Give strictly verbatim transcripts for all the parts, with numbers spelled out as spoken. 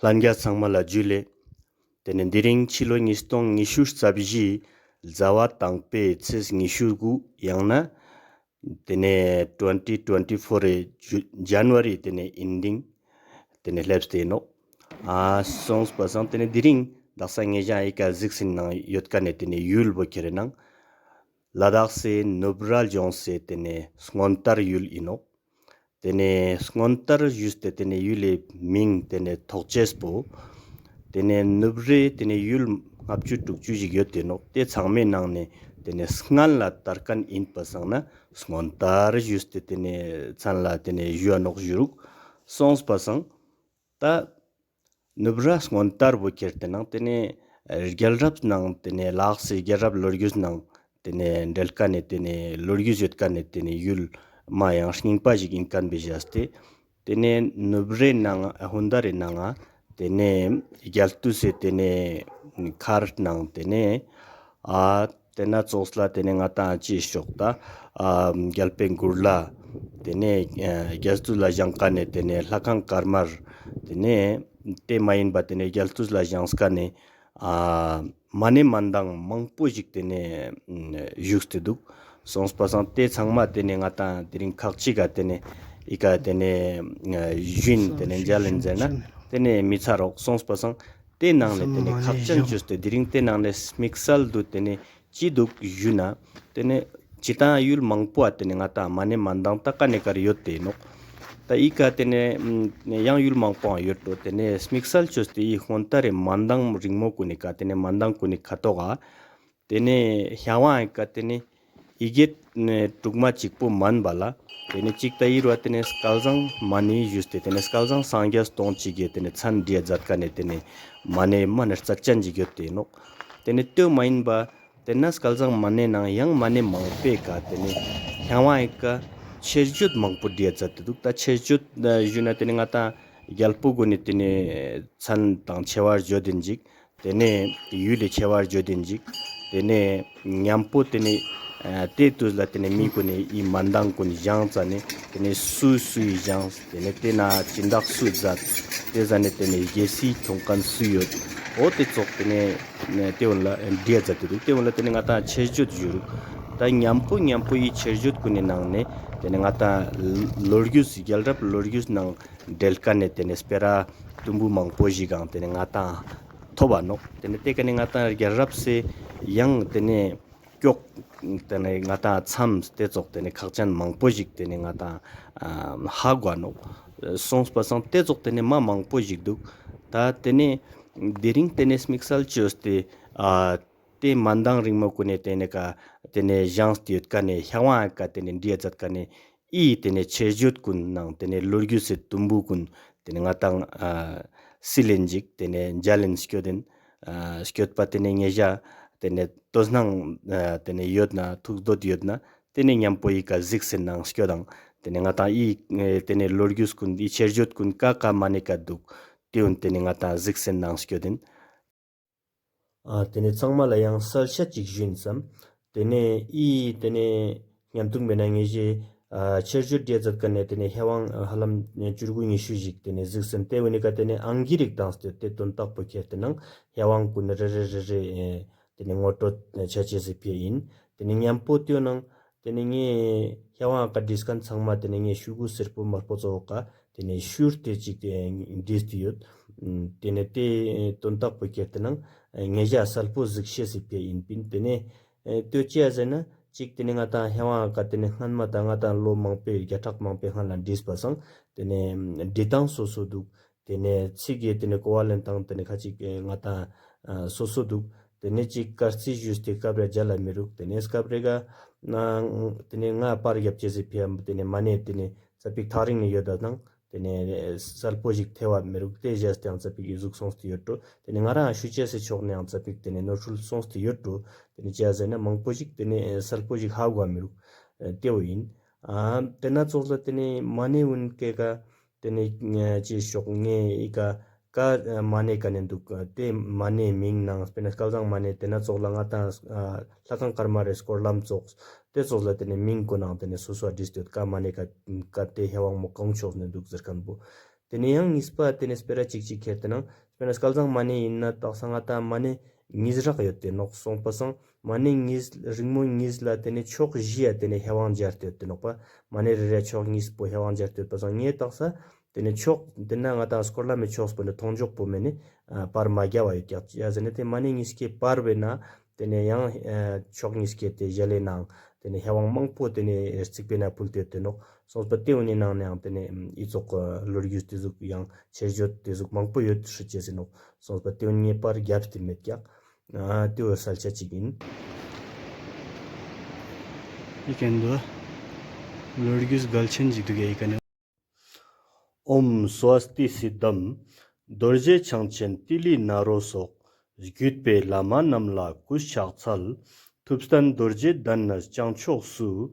ལྷན་རྒྱས་ཚང་མ་ལ་ཇུ་ལེ། ཏེ་ནེ་དེ་རིང་ཕྱི་ལོ་ཉིས་སྟོང་ཉི་ཤུ་རྩ་བཞི་ཟླ་བ་དང་པོའི་ཚེས་ཉི་ཤུ་དགུ་ཡང་ན་ཏེ་ནེ་twenty twenty-four རི་ཇུ་ཇན་ཝ་རི་ཏེ་ནེ་ཨེན་ཌིང་ཏེ་ནེ་སླེབས་ཏེ་ཨིན་ནོག། ཨ་སོང་པ་སང་ཏེ་ནེ་དེ་རིང་དག་ས་ངེ་ཞ་ཨི་ཀ་གཟིགས་སིན་ནང་ཡོད་ཀ་ནེ་ཏེ་ནེ་ཡུལ་བོ་ཁྱེར་ནང་ལ་དྭགས་སི་ནུབ་ར་ལྗོངས་སི་ཏེ་ནེ་སྔོན་དར་ཡུལ་ཨིན་ནོག། ཏེ་ནེ་སྔོན་དར་ཞུས་ཏེ་ཏེ་ནེ་ཡུལ་ལི་མིང་ཏེ་ནེ་ཐོགས་ཅེས་པོ། ཏེ་ནེ་ནུབ་རའི་ཏེ་ནེ་ཡུལ་ལྔ་བཅུ་དྲུག་ཅུ་ཞིག་ཡོད་ཏེ་ནོག། ཏེ་ཚང་མའི་ནང་ནེ་ཏེ་ནེ་སྔན་ལ་དར་ཁན་ཨིན་པ་སང་ན་སྔོན་དར་ཞུས་ཏེ་ཏེ་ནེ་མཚན་ལ་ཏེ་ནེ་ཞུའ་ནོག་ཞུ་རུག། སོང་པ་སང་ད་ནུབ་ར་སྔོན་དར་བོ་ཁྱེར་ཏེ་ནང་ཏེ་ནེ་རྒྱལ་རབས་ནང་ཏེ་ནེ་ལ་དྭགས་སི་རྒྱལ་རབས་ལོ་རྒྱུས་ནང་ཏེ་ནེ་འབྲེལ་ཀ་ནེ་ཏེ་ནེ་ལོ་རྒྱུས་ཡོད་ཀ་ནེ་ཏེ་ནེ་ཡུལ་མ་ཡང་རྙིང་པ་ཞིག་ཨིན་ཁན་བོ་ཞུས་ཏེ། ཏེ་ནེ་ནུབ་རའི་ནང་ཧུན་དར་རི་ནང་ང་ཏེ་ནེ་རྒྱལ་དུས་སི་ཏེ་ནེ་མཁར་ནང་ཏེ་ནེ་ཨ་ཏེ་ན་ཙོགས་ལ་ཏེ་ནེ་ང་ཏང་ཅི་ཤོག་ད་ཨ་རྒྱལ་པོའི་མགུར་ལ། ཏེ་ནེ་ཨ་རྒྱལ་དུས་ལ་བཞེངས་ཀ་ནེ་ཏེ་ནེ་ལྷ་ཁང་དཀར་དམར། ཏེ་ནེ་ཏེ་མ་ཡིན་པ་ཏེ་ནེ་རྒྱལ་དུས་ལ་བཞེངས་ཀ་ནེ་ཨ་མ་ཎི་མན་དང་མང་པོ་ཞིག་ཏེ་ནེ་བཞུགས་ཏེ་དུག། སོང་པ་སང་ཏེ་ཚང་མ་ཏེ་ནེ་ང་ཏང་དེ་རིང་ཁག་ཅིག་ག་ཏེ་ནེ་ཨི་ཀ་ཏེ་ནེ་ཨ་ཞུན་ཏེ་ནེ་མཇལ་ལེན་ཟེར་ན་ཏེ་ནེ་མི་ཚར་རོག། སོང་པ་སང་ཏེ་ནང་ནེ་ཏེ་ནེ་ཁག་ཅན་ཅོས་ཏེ་དེ་རིང་ཏེ་ནང་ནེ་དམིགས་བསལ་དུ་ཏེ་ནེ་ཅི་དུག་ཞུ་ན། ཏེ་ནེ་ཅི་ཏང་ཡུལ་མང་པོ་ཨ་ཏེ་ནེ་ང་ཏང་མ་ཎི་མན་དང་ད་ཀ་ནེ་ཀར་ཡོད་ཏེ་ནོག། ད་ཨི་ཀ་ཏེ་ནེ་ཡང་ཡུལ་མང་པོའང་ཡོད་འགྲོ། ཏེ་ནེ་དམིགས་བསལ་ཅོས་ཏེ་ཨི་སྔོན་དར་རི་མན་དང་རིང་མོ་གུན་ནི་ཀ་ཏེ་ནེ་མན་དང་གུན་ནི་ཁ་ཐོག་ག་ཏེ་ནེ་ཤ་བང་ཨི་ཀ་ཏེ་ནེ་ཡི་གེ་དྲུག་མ་ཅིག་པོ་མན་པ་ལ་ཏེ་ནེ་ཅིག་ད་ཨི་རུ་ཏེ་ནེ་སྐལ་བཟང་མ་ཎི་ཞུས་ཏེ་ཏེ་ནེ་སྐལ་བཟང་སངས་རྒྱས་སྟོང་གཅིག་གི་ཏེ་ནེ་མཚན་བྲིའ་ཛད་ཀ་ནེ་ཏེ་ནེ་མ་ཎི་མ་ཎི་རྩ་ཅན་ཅིག་ཡོད་ཏེ་ནོག། ཏེ་ནེ་ཏེ་མ་ཡིན་པ་ཏེ་ན་སྐལ་བཟང་མ་ཎི་ནང་ཡང་མ་ཎི་མང་པོའི་ཀ་ཏེ་ནེ་ཤ་བང་ཨི་ཀ་ཆེད་བརྗོད་མང་པོ་བྲིའ་ཛད་ཏེ་དུག། ད་ཆེད་བརྗོད་ཞུ་ན་ཏེ་ནེ་ང་ཏང་རྒྱལ་པོ་གུན་ནི་ཏེ་ནེ་མཚན་དང་ཆེ་བ་བརྗོད་དིན་ཅིག། ཏེ་ནེ་ཡུལ་ལི་ཆེ་བ་བརྗོད་དིན་ཅིག། ཏེ་ནེ་ཉམ་པོ་ཏེ་ནེ་ཨ་ཏེ་དུས་ལ་ཏེ་ནེ་མི་གུན་ནི་ཨི་མན་དང་གུན་བཞེངས་ཙ་ནེ་ཏེ་ནེ་སུ་སུའི་བཞེངས། ཏེ་ནེ་ཏེ་ན་སྦྱིན་བདག་སུ་ཛད། ཏེ་ཟ་ནེ་ཏེ་ནེ་རྒྱལ་སྲིད་ཁྱོང་ཁན་སུ་ཡོད། འོ་ཏེ་ཙོགས་ཏེ་ནེ་ཏེ་བོ་ལ་བྲིའ་ཛད་ཏེ་དུག། ཏེ་བོ་ལ་ཏེ་ནེ་ང་ཏང་ཆེད་བརྗོད་ཞུ་རུག། ད་ཉམ་པོ་ཉམ་པོ་ཨི་ཆེད་བརྗོད་གུན་ནི་ནང་ནེ་ཏེ་ནེ་ང་ཏང་ལོ་རྒྱུས་རྒྱལ་རབས་ལོ་རྒྱུས་ནང་འབྲེལ་ཀ་ནེ་ཏེ་ནེ་སྤེ་ར་དུམ་བུ་མང་པོ་ཞིག་གང་ཏེ་ནེ་ང་ཏང་ཐོབ་བ་ནོག། ཏེ་ནེ་ཏེ་ཀ་ནེ་ང་ཏང་རྒྱལ་རབས་སི་ཡང་ཏེ་ནེ་ཀྱོག་ཏེ་ནེ་ང་ཏང་མཚམས་ཏེ་ཙོགས་ཏེ་ནེ་ཁག་ཅན་མང་པོ་ཞིག་ཏེ་ནེ་ང་ཏང་ཨ་ཧ་གོའ་ནོག། སོང་པ་སང་ཏེ་ཙོགས་ཏེ་ནེ་མ་མང་པོ་ཞིག་དུག། ད་ཏེ་ནེ་དེ་རིང་ཏེ་ནེ་དམིགས་བསལ་ཅོས་ཏེ་ཨ་ཏེ་མན་དང་རིང་མོ་གུན་ནི་ཏེ་ནེ་ཀ་ཏེ་ནེ་བཞེངས་ཏེ་ཡོད་ཀ་ནེ་ཤ་བང་ཨི་ཀ་ཏེ་ནེ་བྲིའ་ཛད་ཀ་ནེ་ཨི་ཏེ་ནེ་ཆེད་བརྗོད་གུན་ནང་ཏེ་ནེ་ལོ་རྒྱུས་སི་དུམ་བུ་གུན་ཏེ་ནེ་ང་ཏང་ཨ་སིལ་ལེན་ཅིག་ཏེ་ནེ་མཇལ་ལེན་སྐྱོད་དིན། ཨ་སྐྱོད་པ་ཏེ་ནེ་ངེ་ཞ་ཏེ་ནེ་དོ་སྣང་ཨ་ཏེ་ནེ་ཡོད་ན་ཐུགས་འདོད་ཡོད་ན་ཏེ་ནེ་ཉམ་པོ་ཨི་ཀ་གཟིགས་སེ་ནང་སྐྱོད་དང་། ཏེ་ནེ་ང་ཏང་ཨི་ཨེ་ཏེ་ནེ་ལོ་རྒྱུས་གུན་ཨི་ཆེད་བརྗོད་གུན་ཀ་ཀ་མ་ནེ་ཀ་དུག། ཏེ་བོ་ཏེ་ནེ་ང་ཏང་གཟིགས་སེ་ནང་སྐྱོད་དིན། ཨ་ཏེ་ནེ་ཚང་མ་ལ་ཡང་གསལ་བཤད་ཅིག་ཞུ་ཡིན་སམ། ཏེ་ནེ་ཨི་ཏེ་ནེ་ཉམ་ཐུག་མེད་ན་ངེ་ཞེ་ཨ་ཆེད་བརྗོད་བྲིའ་ཛད་ཀ་ནེ་ཏེ་ནེ་ཤ་བང་ཧ་ལམ་བཅུ་དགུ་ཉི་ཤུ་ཞིག་ཏེ་ནེ་གཟིགས་སེ་ཏེ་བོ་ནི་ཀ་ཏེ་ནེ་ཨང་ཀི་རིགས་དང་སྟེ་ཏེ་དོན་དག་པོ་ཁྱེར་ཏེ་ནང་ཤ་བང་གུན་རེ་རེ་རེ་རེ་ཨེ་ཏེ་ནེ་ངོ་སྤྲོད་ཆ་ཅེས་སི་ཕིའ་ཨིན། ཏེ་ནེ་ཉམ་པོ་ཏེའོ་ནང་ཏེ་ནེ་ངའེ་ཤ་བང་ཀ་བྲིས་ཁན་ཚང་མ་ཏེ་ནེ་ངའེ་ཤུ་གུ་སེར་པོ་དམར་པོ་ཙོགས་ཀ་ཏེ་ནེ་ཤུར་ཏེ་ཅིག་ཨེ་བྲིས་ཏེ་ཡོད། ཨུམ་ཏེ་ནེ་ཏེ་དོན་དག་པོ་ཁྱེར་ཏེ་ནང་ཨེ་ངེ་ཞ་གསལ་པོ་གཟིགས་ཤེས་སི་ཕིའ་ཨིན་པིན། ཏེ་ནེ་ཨེ་ཏེའོ་ཅི་ཡ་ཟེར་ན་ཅིག་ཏེ་ནེ་ང་ཏང་ཤ་བང་ཀ་ཏེ་ནེ་སྔན་མ་ད་ང་ཏང་ལོ་མང་པོའི་བརྒྱ་ཕྲག་མང་པོའི་སྔན་ལ་བྲིས་པ་སང་ཏེ་ནེ་ཨུམ་བྲི་སྟངས་སོ་སོ་དུག། ཏེ་ནེ་ཚིག་གི་ཏེ་ནེ་གོ་བ་ལེན་སྟངས་ཏེ་ནེ་ཁ་ཅིག་ཨེ་ང་ཏང་ཨ་སོ་སོ་དུག། ཏེ་ནེ་ཅིག་སྐར་རྩིས་ཞུས་ཏེ་སྐབས་རེ་མཇལ་ལ་མི་རུག། ཏེ་ནེ་སྐབས་རེ་ག་ན་ཏེ་ནེ་ང་པར་རྒྱབ་ཅེས་སི་ཕིའ་ཏེ་ནེ་མ་ནེ་ཏེ་ནེ་ཙ་པིག་ཐག་རིང་ནེ་ཡོད་ད་ནང་ཏེ་ནེ་གསལ་པོ་ཞིག་ཐེ་བ་མི་རུག། ཏེ་བཞག་སྟེ་ཡང་ཙ་པིག་ཡི་ཟུག་སོང་སྟེ་ཡོད་འགྲོ། ཏེ་ནེ་ང་རང་ཞུ་ཅེས་སི་ཕྱོགས་ནེ་ཡང་ཙ་པིག་ཏེ་ནེ་ནོར་འཁྲུལ་སོང་སྟེ་ཡོད་འགྲོ། ཏེ་ནེ་ཅི་ཡ་ཟེར་ན་མང་པོ་ཞིག་ཏེ་ནེ་གསལ་པོ་ཞིག་ཧ་གོ་མི་རུག། ཨ་ཏེ་བོ་ཨིན། ཨ་ཏེ་ན་ཙོགས་ལ་ཏེ་ནེ་མ་ནེ་གུན་ཀེ་ཀ་ཏེ་ནེ་ཅི་ཤོག་ངའེ་ཨི་ཀ་ཀ་མ་ནེ་ཀ་ནེ་དུག། ཏེ་མ་ནེ་མིང་ནང་སྤེར་ན་སྐལ་བཟང་མ་ནེ་ཏེ་ན་ཙོགས་ལ་ང་ཏང་ཨ་ལྷ་ཁང་དཀར་དམར་རི་སྐོར་ལམ་ཙོགས་ཏེ་ཙོགས་ལ་ཏེ་ནེ་མིང་གུན་ནང་ཏེ་ནེ་སོ་སོ་བྲིས་ཏེ་ཡོད། ཀ་མ་ནེ་ཀ་ཀ་ཏེ་ཤ་བང་མོ་གང་ཕྱོགས་ནེ་དུག་ཟེར་ཁན་བོ། ཏེ་ནེ་ཡང་ཉིས་པ་ཏེ་ནེ་སྤེ་ར་ཅིག་ཅིག་ཁྱེར་ཏེ་ནང་སྤེར་ན་སྐལ་བཟང་མ་ཎི་ཨིན་ན་དག་ས་ང་ཏང་མ་ཎི་ཉིས་རག་ཡོད་དེ་ནོག་སོང་པ་སང་མ་ཎི་ཉིས་རིང་མོ་ཉིས་ལ་ཏེ་ནེ་ཕྱོགས་བཞི་ཡ་ཏེ་ནེ་ཧེ་ཝང་སྦྱར་ཏེ་ཡོད་དེ་ནོག་པ། མ་ཎི་རེ་རེ་ཕྱོགས་ཉིས་པོ་ཧེ་ཝང་སྦྱར་ཏེ་ཡོད་པ་སང་ངས་དག་ས་ཏེ་ནེ་ཕྱོགས་ཏེ་ན་ང་ཏང་སྐོར་ལ་མེ་ཕྱོགས་པོ་ནེ་མཐོང་ཆོག་པོ་མེ་ནེ་ཨ་པར་མ་རྒྱབ་པ་ཡོད་ཀྱག་ཡ་ཟེར་ནེ་ཏེ་མ་ཎི་ཉིས་ཀའི་པར་བེ་ན་ཏེ་ནེ་ཡང་ཨ་ཕྱོགས་ཉིས་ཀའི་ཏེ་ཞལ་ལེ་ནང་ཏེ་ནེ་ཧེ་ཝང་མང་པོ་ཏེ་ནེ་རྩིག་པེ་ན་ཕུལ་ཏེ་ཡོད་དེ་ནོག་སོང་པ། ཏེ་འུ་ནི་ནང་ནེ་ཡང་ཏེ་ནེ་ཨི་ཙོག་ལོ་རྒྱུས་ཏེ་ཟུག་ཡང་ཆེ་བརྗོད་ཏེ་ཟུག་མང་པོ་ཡོད་ཧྲི་ཅེས་ཟེར་ནོག་སོང་པ། ཏེ་འུ་ནི་པར་རྒྱབ་སྟེ་མེད་ཀྱག་ཨ་ཏེ་བོ་གསལ་ཆ་ཅིག་ཨིན། ཨི་ཀ་ནེ་དུ་ལོ་རྒྱུས་གལ་ཆེན་ཅིག་དུག་ག་ཨི་ཀ་ནེ། ཨོཾ་སྭ་སྟི་སིདྡྷཾ། རྡོ་རྗེ་འཆང་ཆེན་ཏི་ལི་ནཱ་རོ་སོགས། བརྒྱུད་པའི་བླ་མ་རྣམས་ལ་གུས་ཕྱག་འཚལ། ཐུབ་བསྟན་རྡོ་རྗེ་གདན་ནས་བྱང་ཕྱོགས་སུ།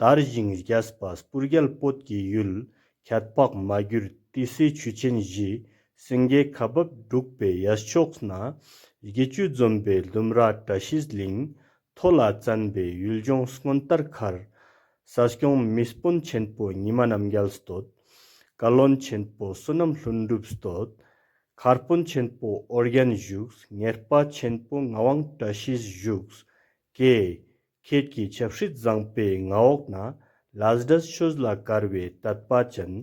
དར་ཞིང་རྒྱས་པ་སྤུར་རྒྱལ་བོད་ཀྱི་ཡུལ། ཁྱད་འཕགས་མ་གྱུར་ཏི་སེའི་ཆུ་ཆེན་བཞི། སེང་གེ་ཁ་འབབ་འབྲུག་པའི་གཡས་ཕྱོགས་ན། དགེ་བཅུ་འཛོམས་པའི་ལྡུམ་ར་བཀྲ་ཤིས་གླིང་། མཐོ་ལ་བཙན་པའི་ཡུལ་ལྗོངས་སྔོན་ལྟར་མཁར། ས་སྐྱོང་མི་དཔོན་ཆེན་པོ་ཉི་མ་རྣམ་རྒྱལ་བསྟོད། བཀའ་བློན་ཆེན་པོ་བསོད་ནམས་ལྷུན་གྲུབ་བསྟོད། མཁར་དཔོན་ཆེན་པོ་ཨོ་རྒྱན་བཞུགས། གཉེར་པ་ཆེན་པོ་ངག་དབང་བཀྲ་ཤིས་བཞུགས། ཀྱེ། ཁྱེད་ཀྱི་ཆབ་སྲིད་བཟང་པོའི་མངའ་འོག་ན། ལས་འབྲས་ཆོས་ལ་དཀར་བའི་དད་པ་ཅན།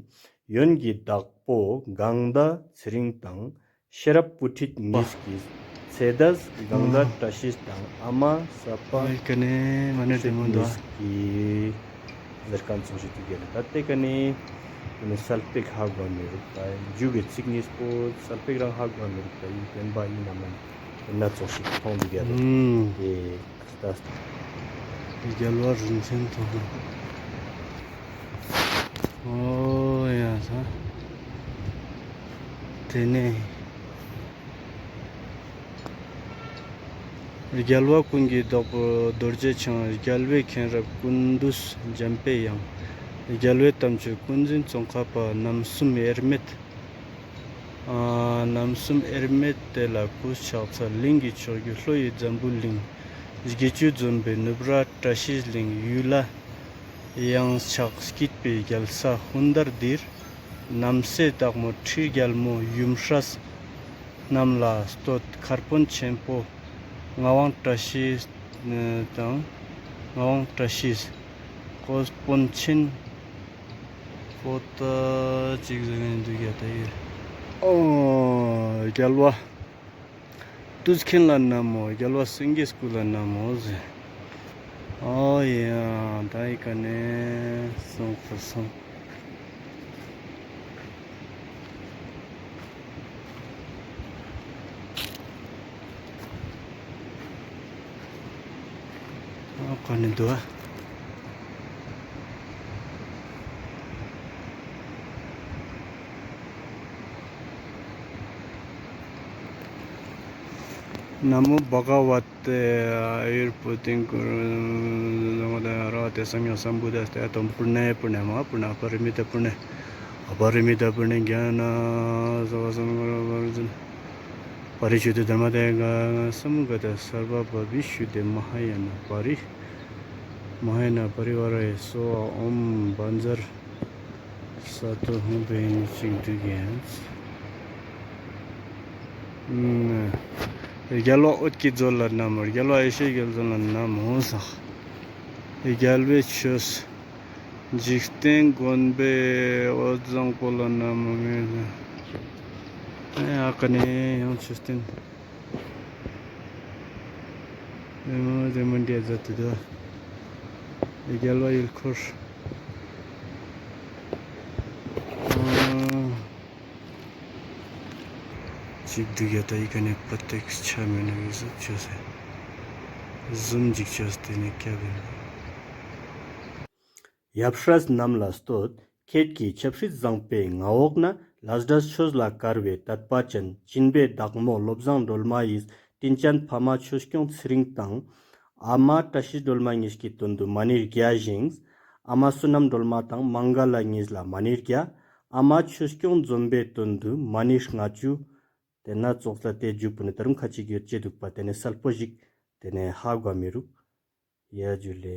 ཡོན་གྱི་བདག་པོ་གང་ཟླ་ཚེ་རིང་དང་། ཤེས་རབ་བུ་ཁྲིད་གཉིས་ཀྱི་ཚེ་འདས་གང་ཟླ་བཀྲ་ཤིས་དང་ཨ་མ་ས་པ་ཨི་ཀ་ནེ་མ་ནེ་བུ་ཁྲིད་ཁྲིད་མོ་འདུག་གཉིས་ཀྱི་ཟེར་ཁན་ཙོགས་ཤིག་དུག་ག་ལེ། ད་ཏེ་ཀ་ནེ་ཏེ་ནེ་སལ་པེག་ཧ་གོ་མི་རུག་པ་མཇུག་གི་ཚིག་གཉིས་པོ་སལ་པེག་རང་ཧ་གོ་མི་རུག་པ་ཨིན་བདེན་པ་ཨིན་ན་མན་ཏེ་ན་ཙོགས་ཤིག་མཐོང་དུག་ག་ལེ། ཨུམ། ཏེ་ད་རྒྱལ་བ་རིན་ཆེན་ཐོག་ཨོ་ཡ་ས་ཏེ་ནེ་རྒྱལ་བ་ཀུན་གྱི་བདག་པོ་རྡོ་རྗེ་འཆང་། རྒྱལ་བའི་མཁྱེན་རབ་ཀུན་འདུས་འཇམ་པའི་དབྱངས། རྒྱལ་བའི་དམ་ཆོས་ཀུན་འཛིན་ཙོང་ཁ་པ། རྣམ་གསུམ་དབྱེར་མེད། ཨ་རྣམ་གསུམ་དབྱེར་མེད་དེ་ལ་གུས་ཕྱག་འཚལ། གླིང་གི་མཆོག་གྱུར་ལྷོ་ཡི་འཛམ་བུ་གླིང་། དགེ་བཅུ་འཛོམས་པའི་ནུབ་ར་བཀྲ་ཤིས་གླིང་། ཡུལ་ལ་གཡང་ཆགས་སྐྱིད་པའི་རྒྱལ་ས་ཧུན་དར་ལྡིར། གནམ་སའི་བདག་མོ་ཁྲི་རྒྱལ་མོ་ཡུམ་སྲས་རྣམས་ལ་བསྟོད། མཁར་དཔོན་ཆེན་པོ་ངག་དབང་བཀྲ་ཤིས་དང་། ངག་དབང་བཀྲ་ཤིས། སྐོར་དཔོན་ཆེན་པོ་ད་ཅིག་ཟེར་ནི་འདུག་ཡ་ད་ཡོད། ཨོ་རྒྱལ་བ་དུས་མཁྱེན་ལ་ན་མོ། རྒྱལ་བ་སེང་གེ་སྐུ་ལ་ན་མོ་ཟེར། ཨོ་ཡ་ད་ཨི་ཀ་ནེ་སོང་ཁ་སོང་། ཨ་ཀ་ནེ་དུག་ཨ། ན་མོ་བྷ་ག་ཝ་ཏེ་ཨ་ཡུར་བུ་ཏིང་ཀུ་རུ་ར་ཏེ་སམ་ཡང་སམ་བུ་དྷ་སྟེ་ཨ་ཏོམ་པུར་ཎེ་པུར་ཎེ་མ་པུར་ཎེ་ཨ་པ་རི་མི་ཏ་པུར་ཎེ་ཨ་པ་རི་མི་ཏ་པུར་ཎེ་གྱ་ན་ས་བ་སམ་ག་ར་བ་རུ་ཛན་པ་རི་ཤུདྡྷ་དྷརྨ་ཏེ་ག་སམ་ག་ཏེ་སརྦ་བི་ཤུདྡྷེ་མ་ཧཱ་ཡ་ན་པ་རི་མ་ཧཱ་ཡ་ན་པ་རི་ཝ་ར་ཡེ་སྭཱ་ཧཱ། ཨོཾ་བཛྲ་ས་ཏུ་ཧཱུྃ་ཕཊ་ཨིན་ཅིག་འདུག་གན། རྒྱལ་བ་འོད་ཀྱི་མཛོད་ལ་ན་མོ། རྒྱལ་བ་ཡེ་ཤེས་ཀྱི་མཛོད་ལ་ན་མོ་ཟེར། རྒྱལ་བའི་ཆོས་འཇིག་རྟེན་མགོན་པོའི་འོད་བཟང་པོ་ལ་ན་མོ་ཟེར། ཨ་ཀ་ནེ་ཡང་མཆོད་རྟེན་རེ་མོ་རེ་མོ་འདི་མཛད་དེ་འདུག་རྒྱལ་བ་ཡུལ་འཁོར། ཨ་ཅིག་འདུག་ཡ་ད་ཨི་ཀ་ནེ་པ་ཏེག་ཆ་མེད་ན་གི་ཟུག་ཅོས་སེ་ཟུམ་ཅིག་ཅོས་ཏེ་ནེ་སྐྱབས་ཡིན། ཡབ་སྲས་རྣམས་ལ་བསྟོད། ཁྱེད་ཀྱི་ཆབ་སྲིད་བཟང་པོའི་མངའ་འོག་ན། ལས་འབྲས་ཆོས་ལ་དཀར་བའི་དད་པ་ཅན། སྦྱིན་པའི་བདག་མོ་བློ་བཟང་སྒྲོལ་མ་ཡིས། དྲིན་ཅན་ཕ་མ་ཆོས་སྐྱོང་ཚེ་རིང་དང་། ཨ་མ་བཀྲ་ཤིས་སྒྲོལ་མ་གཉིས་ཀྱི་དོན་དུ་མ་ཎི་བརྒྱ་བཞེངས། ཨ་མ་བསོད་ནམས་སྒྲོལ་མ་དང་མངྒ་ལ་གཉིས་ལ་མ་ཎི་བརྒྱ། ཨ་མ་ཆོས་སྐྱོང་འཛོམས་པའི་དོན་དུ་མ་ཎི་ལྔ་བཅུ། ཏེ་ན་ཙོགས་ལ་ཏེ་མཇུག་པོ་ནེ་ད་རུང་ཁ་ཅིག་ཡོད་ཅེ་འདུག་པ། ཏེ་ནེ་སལ་པོ་ཞིག་ཏེ་ནེ་ཧ་གོ་མི་རུག། ཡ་ཇུ་ལེ།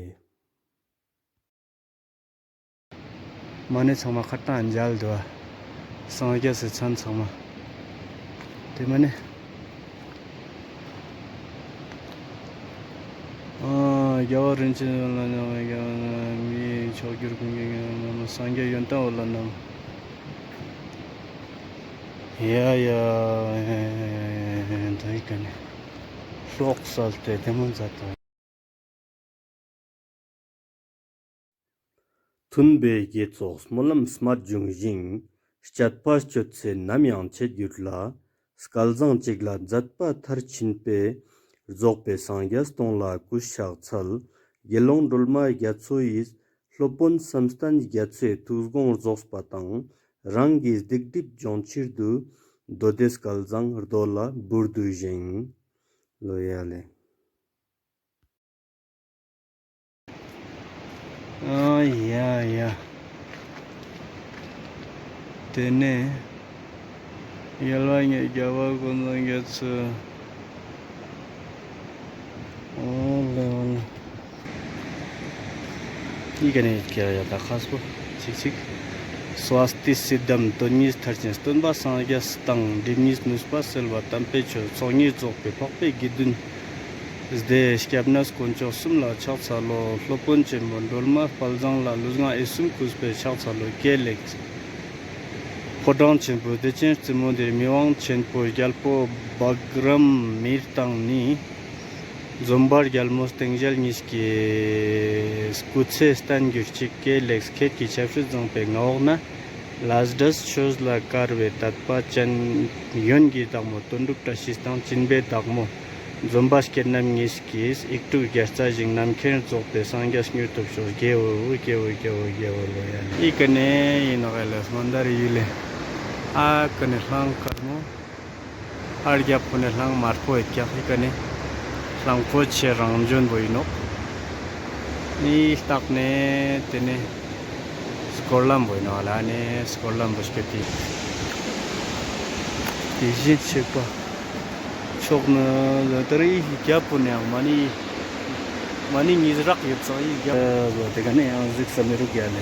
མ་ཎི་ཚང་མ་ཁ་ཏང་མཇལ་དུག་པ། སངས་རྒྱས་སི་མཚན་ཚང་མ། དེ་མ་ནེ། ཨ་རྒྱལ་བ་རིན་ཆེན་ལ་མཉམ་པའི་རྒྱལ་བ་མིའི་མཆོག་གྱུར་ཀུན་གྱི་རྒྱལ་བ་སངས་རྒྱས་ཡོན་ཏན་འོད་ལ་བསྣམས། ཡ་ཡ་ཡ་ཡ་ཡ་ཡ་ད་ཡི་ཀ་ནེ་ལྷོག་སལ་ཏེ་དེ་མོ་མཛད་དོ། མཐུན་པའི་དགེ་ཚོགས་སྨོན་ལམ་སྨར་འབྱུང་ཞིང་། སྤྱད་པ་སྤྱོད་ཚེ་ནམ་ཡང་ཆད་འགྱུར་ལ། སྐལ་བཟང་གཅིག་ལ་མཛད་པ་མཐར་ཕྱིན་པའི། རྫོགས་པའི་སངས་རྒྱས་སྟོང་ལ་གུས་ཕྱག་འཚལ། དགེ་སློང་སྒྲོལ་མ་རྒྱ་མཚོ་ཡིས། སློབ་དཔོན་བསམ་གཏན་རྒྱ་མཚོའི་ཐུགས་དགོངས་རྫོགས་པ་དང་། རང་གི་སྡིག་སྒྲིབ་སྦྱོང་ཕྱིར་དུ། མདོ་སྡེ་སྐལ་བཟང་རྡོ་ལ་འབུར་དུ་བཞེངས། ལོ་ཡ་ལེ། ཨ་ཡ་ཡ། དེ་ནས་རྒྱལ་བ་ཉིད་རྒྱལ་བ་ཀུན་བཟང་རྒྱ་མཚོ། ཨོ་ལེ་ཨོ་ལེ། ཨི་ཀ་ནེ་ཡ་ཡ་ད་ཁ་སྤོ་ཅིག་ཅིག། སྭ་སྟི་སིདྡྷཾ། དོན་གཉིས་མཐར་ཕྱིན་སྟོན་པ་སངས་རྒྱས་དང་། སྒྲིབ་གཉིས་ནུས་པ་སེལ་བ་དམ་པའི་ཆོས། ཚོགས་གཉིས་རྫོགས་པའི་འཕགས་པའི་དགེ་འདུན་སྡེ། སྐྱབས་གནས་དཀོན་མཆོག་གསུམ་ལ་ཕྱག་འཚལ་ལོ། སློབ་དཔོན་ཆེན་པོ་སྒྲོལ་མ་དཔལ་བཟང་ལ། ལུས་ངག་ཡིད་གསུམ་གུས་པས་ཕྱག་འཚལ་ལོ། ཀྱེ་ལེགས། ཕོ་བྲང་ཆེན་པོའི་བདེ་ཆེན་རྩེ་མོ་འདིར། མི་དབང་ཆེན་པོ་རྒྱལ་པོ་བྷ་ག་རམ་མིར་དང་ནི། འཛོམས་པར་རྒྱལ་མོ་སྟེང་ཞལ་གཉིས་ཀྱིས། སྐུ་ཚེ་བརྟན་གྱུར་ཅིག། ཀྱེ་ལེགས། ཁྱེད་ཀྱི་ཆབ་སྲིད་བཟང་པོའི་མངའ་འོག་ན། ལས་འབྲས་ཆོས་ལ་དཀར་བའི་དད་པ་ཅན། ཡོན་གྱི་བདག་མོ་དོན་གྲུབ་བཀྲ་ཤིས་དང་། སྦྱིན་པའི་བདག་མོ་འཛོམས་པ་སྐྱེ་རྣམ་གཉིས་ཀྱིས། ཡིག་དྲུག་བརྒྱ་རྩ་བཞེངས། རྣམ་མཁྱེན་རྫོགས་པའི་སངས་རྒྱས་མྱུར་ཐོབ་ཤོག། དགེའོ་དགེའོ་དགེའོ་དགེའོ་ལོ་ཡ། ཨི་ཀ་ནེ་ཨིན་ནོག་ལེ་མན་དཱ་ར་ཡུལ་ལེ། ཨ་ཀ་ནེ་གླང་དཀར་མོ། ཨ་རྒྱབ་ཁུ་ནེ་གླང་དམར་པོ་ཡོད་ཀྱག། ཨི་ཀ་ནེ་གླང་པོ་ཆེ་རང་བྱོན་པོ་ཨིན་ནོག། ནི་ལྟག་ནེ་དེ་ནེ་སྐོར་ལམ་པོ་ཨིན་ནོག་ལེ། ཨ་ནེ་སྐོར་ལམ་པོ་སྐྱོད་དེ། དེ་བཞིན་གཤེགས་པ་མཆོག་ནི་ལོ་ལྟར་ཨི་རྒྱབ་པོ་ནེ་ཡང་མ་ནི་མ་ནི་ཉིས་རག་ཡོད་ཙང་ཨི་རྒྱབ་པོ་དེ་ཀ་ནེ་ཡང་གཟིགས་ས་མི་རུག་ཡ་ལེ།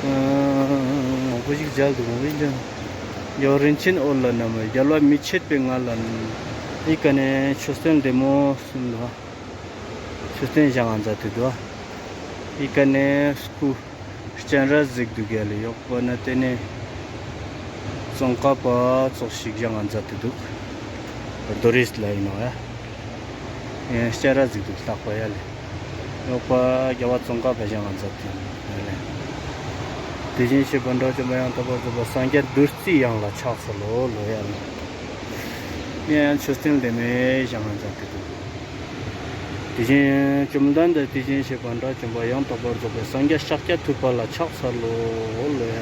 མང་པོ་ཞིག་མཇལ་འདུག་མང་པོ་ཞིག་མཇལ་འདུག། རྒྱལ་བ་རིན་ཆེན་འོད་ལ་བསྣམས། རྒྱལ་བ་མི་ཕྱེད་པའི་ངང་ལ། ཨི་ཀ་ནེ་མཆོད་རྟེན་བདེ་མོ་གསུམ་འདུག། མཆོད་རྟེན་བཞེངས་ང་མཛད་དེ་འདུག། ཨི་ཀ་ནེ་སྐུ་སྤྱན་རས་གཟིགས་འདུག་ཡ་ལེ། ཡོག་པ་ན་དེ་ནེ་ཙོང་ཁ་པ་ཙོགས་ཤིག་བཞེངས་ང་མཛད་དེ་འདུག། རྡོ་རིས་ལ་ཨིན་ནོག་ཡ། ཡང་སྤྱན་རས་གཟིགས་འདུག་ལྟག་པ་ཡ་ལེ། ཡོག་པ་རྒྱལ་བ་ཙོང་ཁ་པ་བཞེངས་ང་མཛད་དེ་ཡ་ལེ། དེ་བཞིན་གཤེགས་པ་དགྲ་བཅོམ་པ་ཡང་དག་པར་རྫོགས་པའི་སངས་རྒྱས་བདུད་རྩིའི་གཡང་ལ་ཕྱག་འཚལ་ལོ་ལོ་ཡ་ལེ། ཡང་མཆོད་རྟེན་ལྡེ་མིག་བཞེངས་ང་མཛད་དེ་འདུག། དེ་བཞིན་བཅོམ་ལྡན་འདས་དེ་བཞིན་གཤེགས་པ་དགྲ་བཅོམ་པ་ཡང་དག་པར་རྫོགས་པའི་སངས་རྒྱས་ཤཱཀྱ་ཐུབ་པ་ལ་ཕྱག་འཚལ་ལོ་ལོ་ཡ།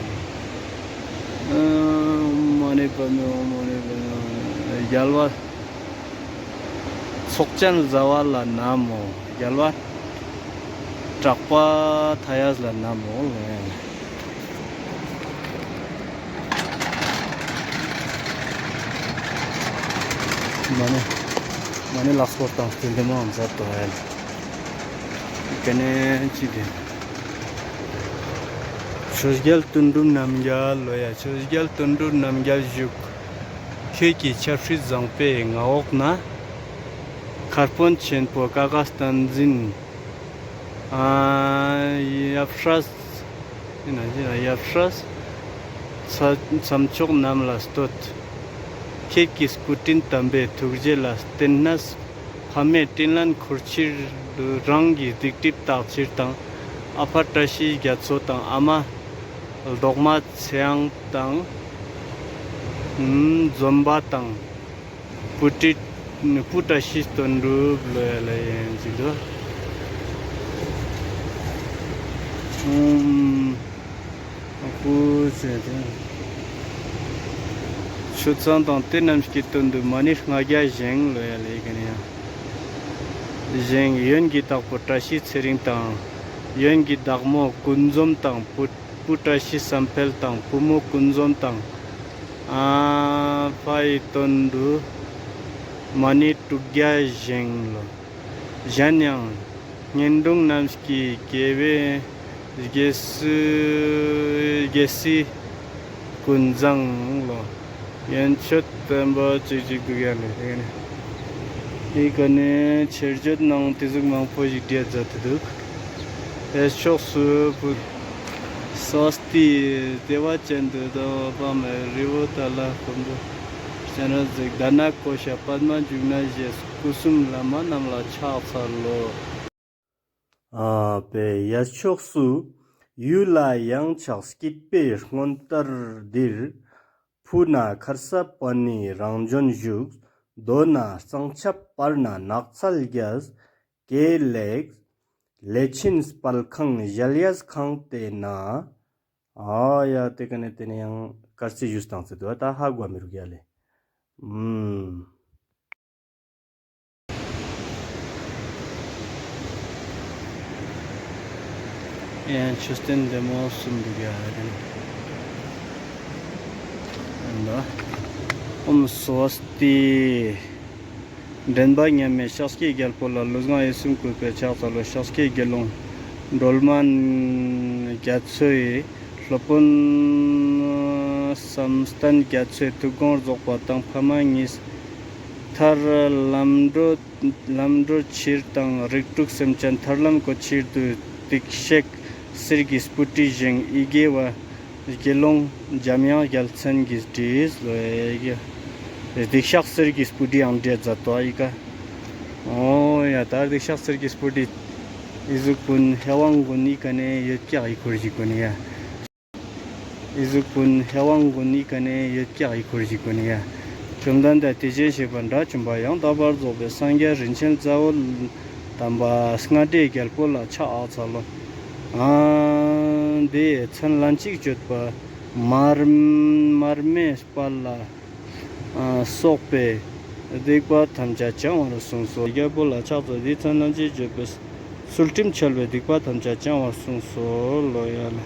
ཨོཾ་མ་ཎི་པདྨེ་ཧཱུྃ། མ་ཎི་པདྨེ་ཧཱུྃ། རྒྱལ་བ་ཚོགས་ཅན་བཟའ་བ་ལ་བསྣམས་མོ། རྒྱལ་བ་གྲགས་པ་མཐའ་ཡས་ལ་བསྣམས་མོ་ལོ་ཡ། མ་ཎི་མ་ཎི་ལག་སྐོར་དང་སྟོན་དེ་མོ་མཛད་དོ་ཨེ། ཀ་ནེ་ཅི་དེ། ཆོས་རྒྱལ་དོན་གྲུབ་རྣམ་རྒྱལ་ལོ་ཡ། ཆོས་རྒྱལ་དོན་གྲུབ་རྣམ་རྒྱལ་བཞུགས། ཁྱེད་ཀྱི་ཆབ་སྲིད་བཟང་པོའི་མངའ་འོག་ན། མཁར་དཔོན་ཆེན་པོ་ཀ་ཁ་བསྟན་འཛིན། ཨ་ཡབ་སྲས། ཡབ་སྲས་མཚམས་མཚམས་མཆོག་རྣམས་ལ་བསྟོད། ཁྱེད་ཀྱི་སྐུ་དྲིན་དམ་པའི་ཐུགས་རྗེ་ལ་བརྟེན་ནས། ཕ་མའི་དྲིན་ལན་འཁོར་ཕྱིར་དུ། རང་གི་སྡིག་སྒྲིབ་དག་ཕྱིར་དང་། ཨ་ཕ་བཀྲ་ཤིས་རྒྱ་མཚོ་དང་། ཨ་མ་རྡོག་མ་ཚེ་དབང་དང་། འཛོམས་པ་དང་། བུ་ཏྲི་བུ་བཀྲ་ཤིས་དོན་གྲུབ་ལོ་ཡ་ལེ་ཡན་ཅིག་དོ། ཨོཾ། ཨ་ཁུ་ཚེ་དེ། ཆུ་ཚང་དང་དེ་རྣམས་ཀྱི་དོན་དུ་མ་ཎི་ལྔ་བརྒྱ་བཞེངས་ལོ་ཡ་ལེ་ཀ་ནེ་ཡང་། བཞེངས། ཡོན་གྱི་བདག་པོ་བཀྲ་ཤིས་ཚེ་རིང་དང་། ཡོན་གྱི་བདག་མོ་ཀུན་འཛོམས་དང་བུ། བུ་བཀྲ་ཤིས་བསམ་འཕེལ་དང་བུ་མོ་ཀུན་འཛོམས་དང་། ཨ་ཕའི་དོན་དུ་མ་ཎི་དྲུག་བརྒྱ་བཞེངས་ལོ། གཞན་ཡང་། གཉེན་དྲུང་རྣམས་ཀྱི་དགེ་བའི་དགེ་སྲིད་དགེ་སྲིད་ ཀུན་བཟང་ལོ། ཡན་ཆད་བསྟན་པ་ཅིག་ཅིག་འདུག་ཡ་ལེ། དེ་ནི་འི་ཀ་ནེ་ཆེར་བརྗོད་ནང་དེ་ཟུག་མང་པོ་ཞིག་བྲིས་མཛད་དེ་འདུག། ཡ་ཕྱོགས་སུ་བུ་སྭ་སྟི་བདེ་བ་ཅན་དུ་དང་པ་མེ་རི་བོ་ཏ་ལ་ཀུན་ཏུ་སྤྱན་རས་གཟིགས་དྷ་ན་ཀོ་ཤ་པདྨ་འབྱུང་གནས་ཞེས་སྐུ་གསུམ་བླ་མ་རྣམས་ལ་ཕྱག་འཚལ་ལོ། ཨ་པའི་ཡ་ཕྱོགས་སུ་ཡུལ་ལ་ཡང་ཆགས་སྐྱིད་པའི་སྔོན་ལྟར་འདིར། ཕུ་ན་ཁར་ས་པ་ཎི་རང་བྱོན་བཞུགས། མདོ་ན་གཙང་ཆབ་བར་ན་ནགས་ཚལ་རྒྱས། ཀྱེ་ལེགས་ལས་ཆེན་དཔལ་ཁང་གཞལ་ཡས་ཁང་དེ་ན། ཨ་ཡ་དེ་ཀ་ནེ་དེ་ནེ་ཡང་དཀར་རྩི་ཞུས་བཏང་ཚེ་དུ་ད་ཧ་གོ་མི་རུག་ཡ་ལེ། ཨུམ། ཡང་མཆོད་རྟེན་བདེ་མོ་གསུམ་འདུག་ཡ་རེད། ཨོཾ་སྭ་སྟི། འདྲེན་པ་མཉམ་མེད་ཤཱཀྱའི་རྒྱལ་པོ་ལ་ལུས་ངག་ཡིད་གསུམ་གུས་པས་ཕྱག་འཚལ་ལོ། ཤཱཀྱའི་དགེ་སློང་སྒྲོལ་མ་རྒྱ་མཚོའི་སློབ་དཔོན་བསམ་གཏན་རྒྱ་མཚོའི་ཐུགས་དགོངས་རྫོགས་པ་དང་ཕ་མ་གཉིས། མཐར་ལམ་འགྲོ་ལམ་འགྲོ་ཕྱིར་དང་རིགས་དྲུག་སེམས་ཅན་ཐར་ལམ་བཀོད་ཕྱིར་དུ་སྡིག་བཤགས་གསེར་གྱི་སྤུ་གྲི་བཞེངས། ཡི་གེ་བ་དགེ་སློང་འཇམ་དབྱངས་རྒྱལ་མཚན་གྱིས་བྲིས་ལོ། ཡི་གེ་སྡིག་བཤགས་གསེར་གྱི་སྤུ་གྲི་ཡང་བྲིས་མཛད་དོ་ཡི་གེ། ཨོ་ཡ་ད་སྡིག་བཤགས་གསེར་གྱི་སྤུ་གྲི་འི་ཟུག་གུན་ཧེ་ཝང་གུན་ནི་ཀ་ནེ་ཡོད་ཀྱག་ཡི་ཁོར་ཞིག་གུན་ཡ། འི་ཟུག་གུན་ཧེ་ཝང་གུན་ནི་ཀ་ནེ་ཡོད་ཀྱག་ཡི་ཁོར་ཞིག་གུན་ཡ། བཅོམ་ལྡན་འདས་དེ་བཞིན་གཤེགས་པ་དགྲ་བཅོམ་པ་ཡང་དག་པར་རྫོགས་པའི་སངས་རྒྱས་རིན་ཆེན་རྩ་བོ་དམ་པ་ལྔ་སྡེའི་རྒྱལ་པོ་ལ་ཕྱག་འཚལ་ལོ། ཨ་འདི་མཚན་ལན་གཅིག་བརྗོད་པ་མར་མེ་སྤར་ལ་ཨ་སོགས་པའི་སྡིག་པ་ཐམས་ཅད་བྱང་བར་གསུངས་སོ། རྒྱལ་པོ་ལ་ཕྱག་འཚལ། འདི་མཚན་ལན་གཅིག་བརྗོད་པས་ཚུལ་ཁྲིམས་འཆལ་བའི་སྡིག་པ་ཐམས་ཅད་བྱང་བར་གསུངས་སོ་ལོ་ཡ་ལ།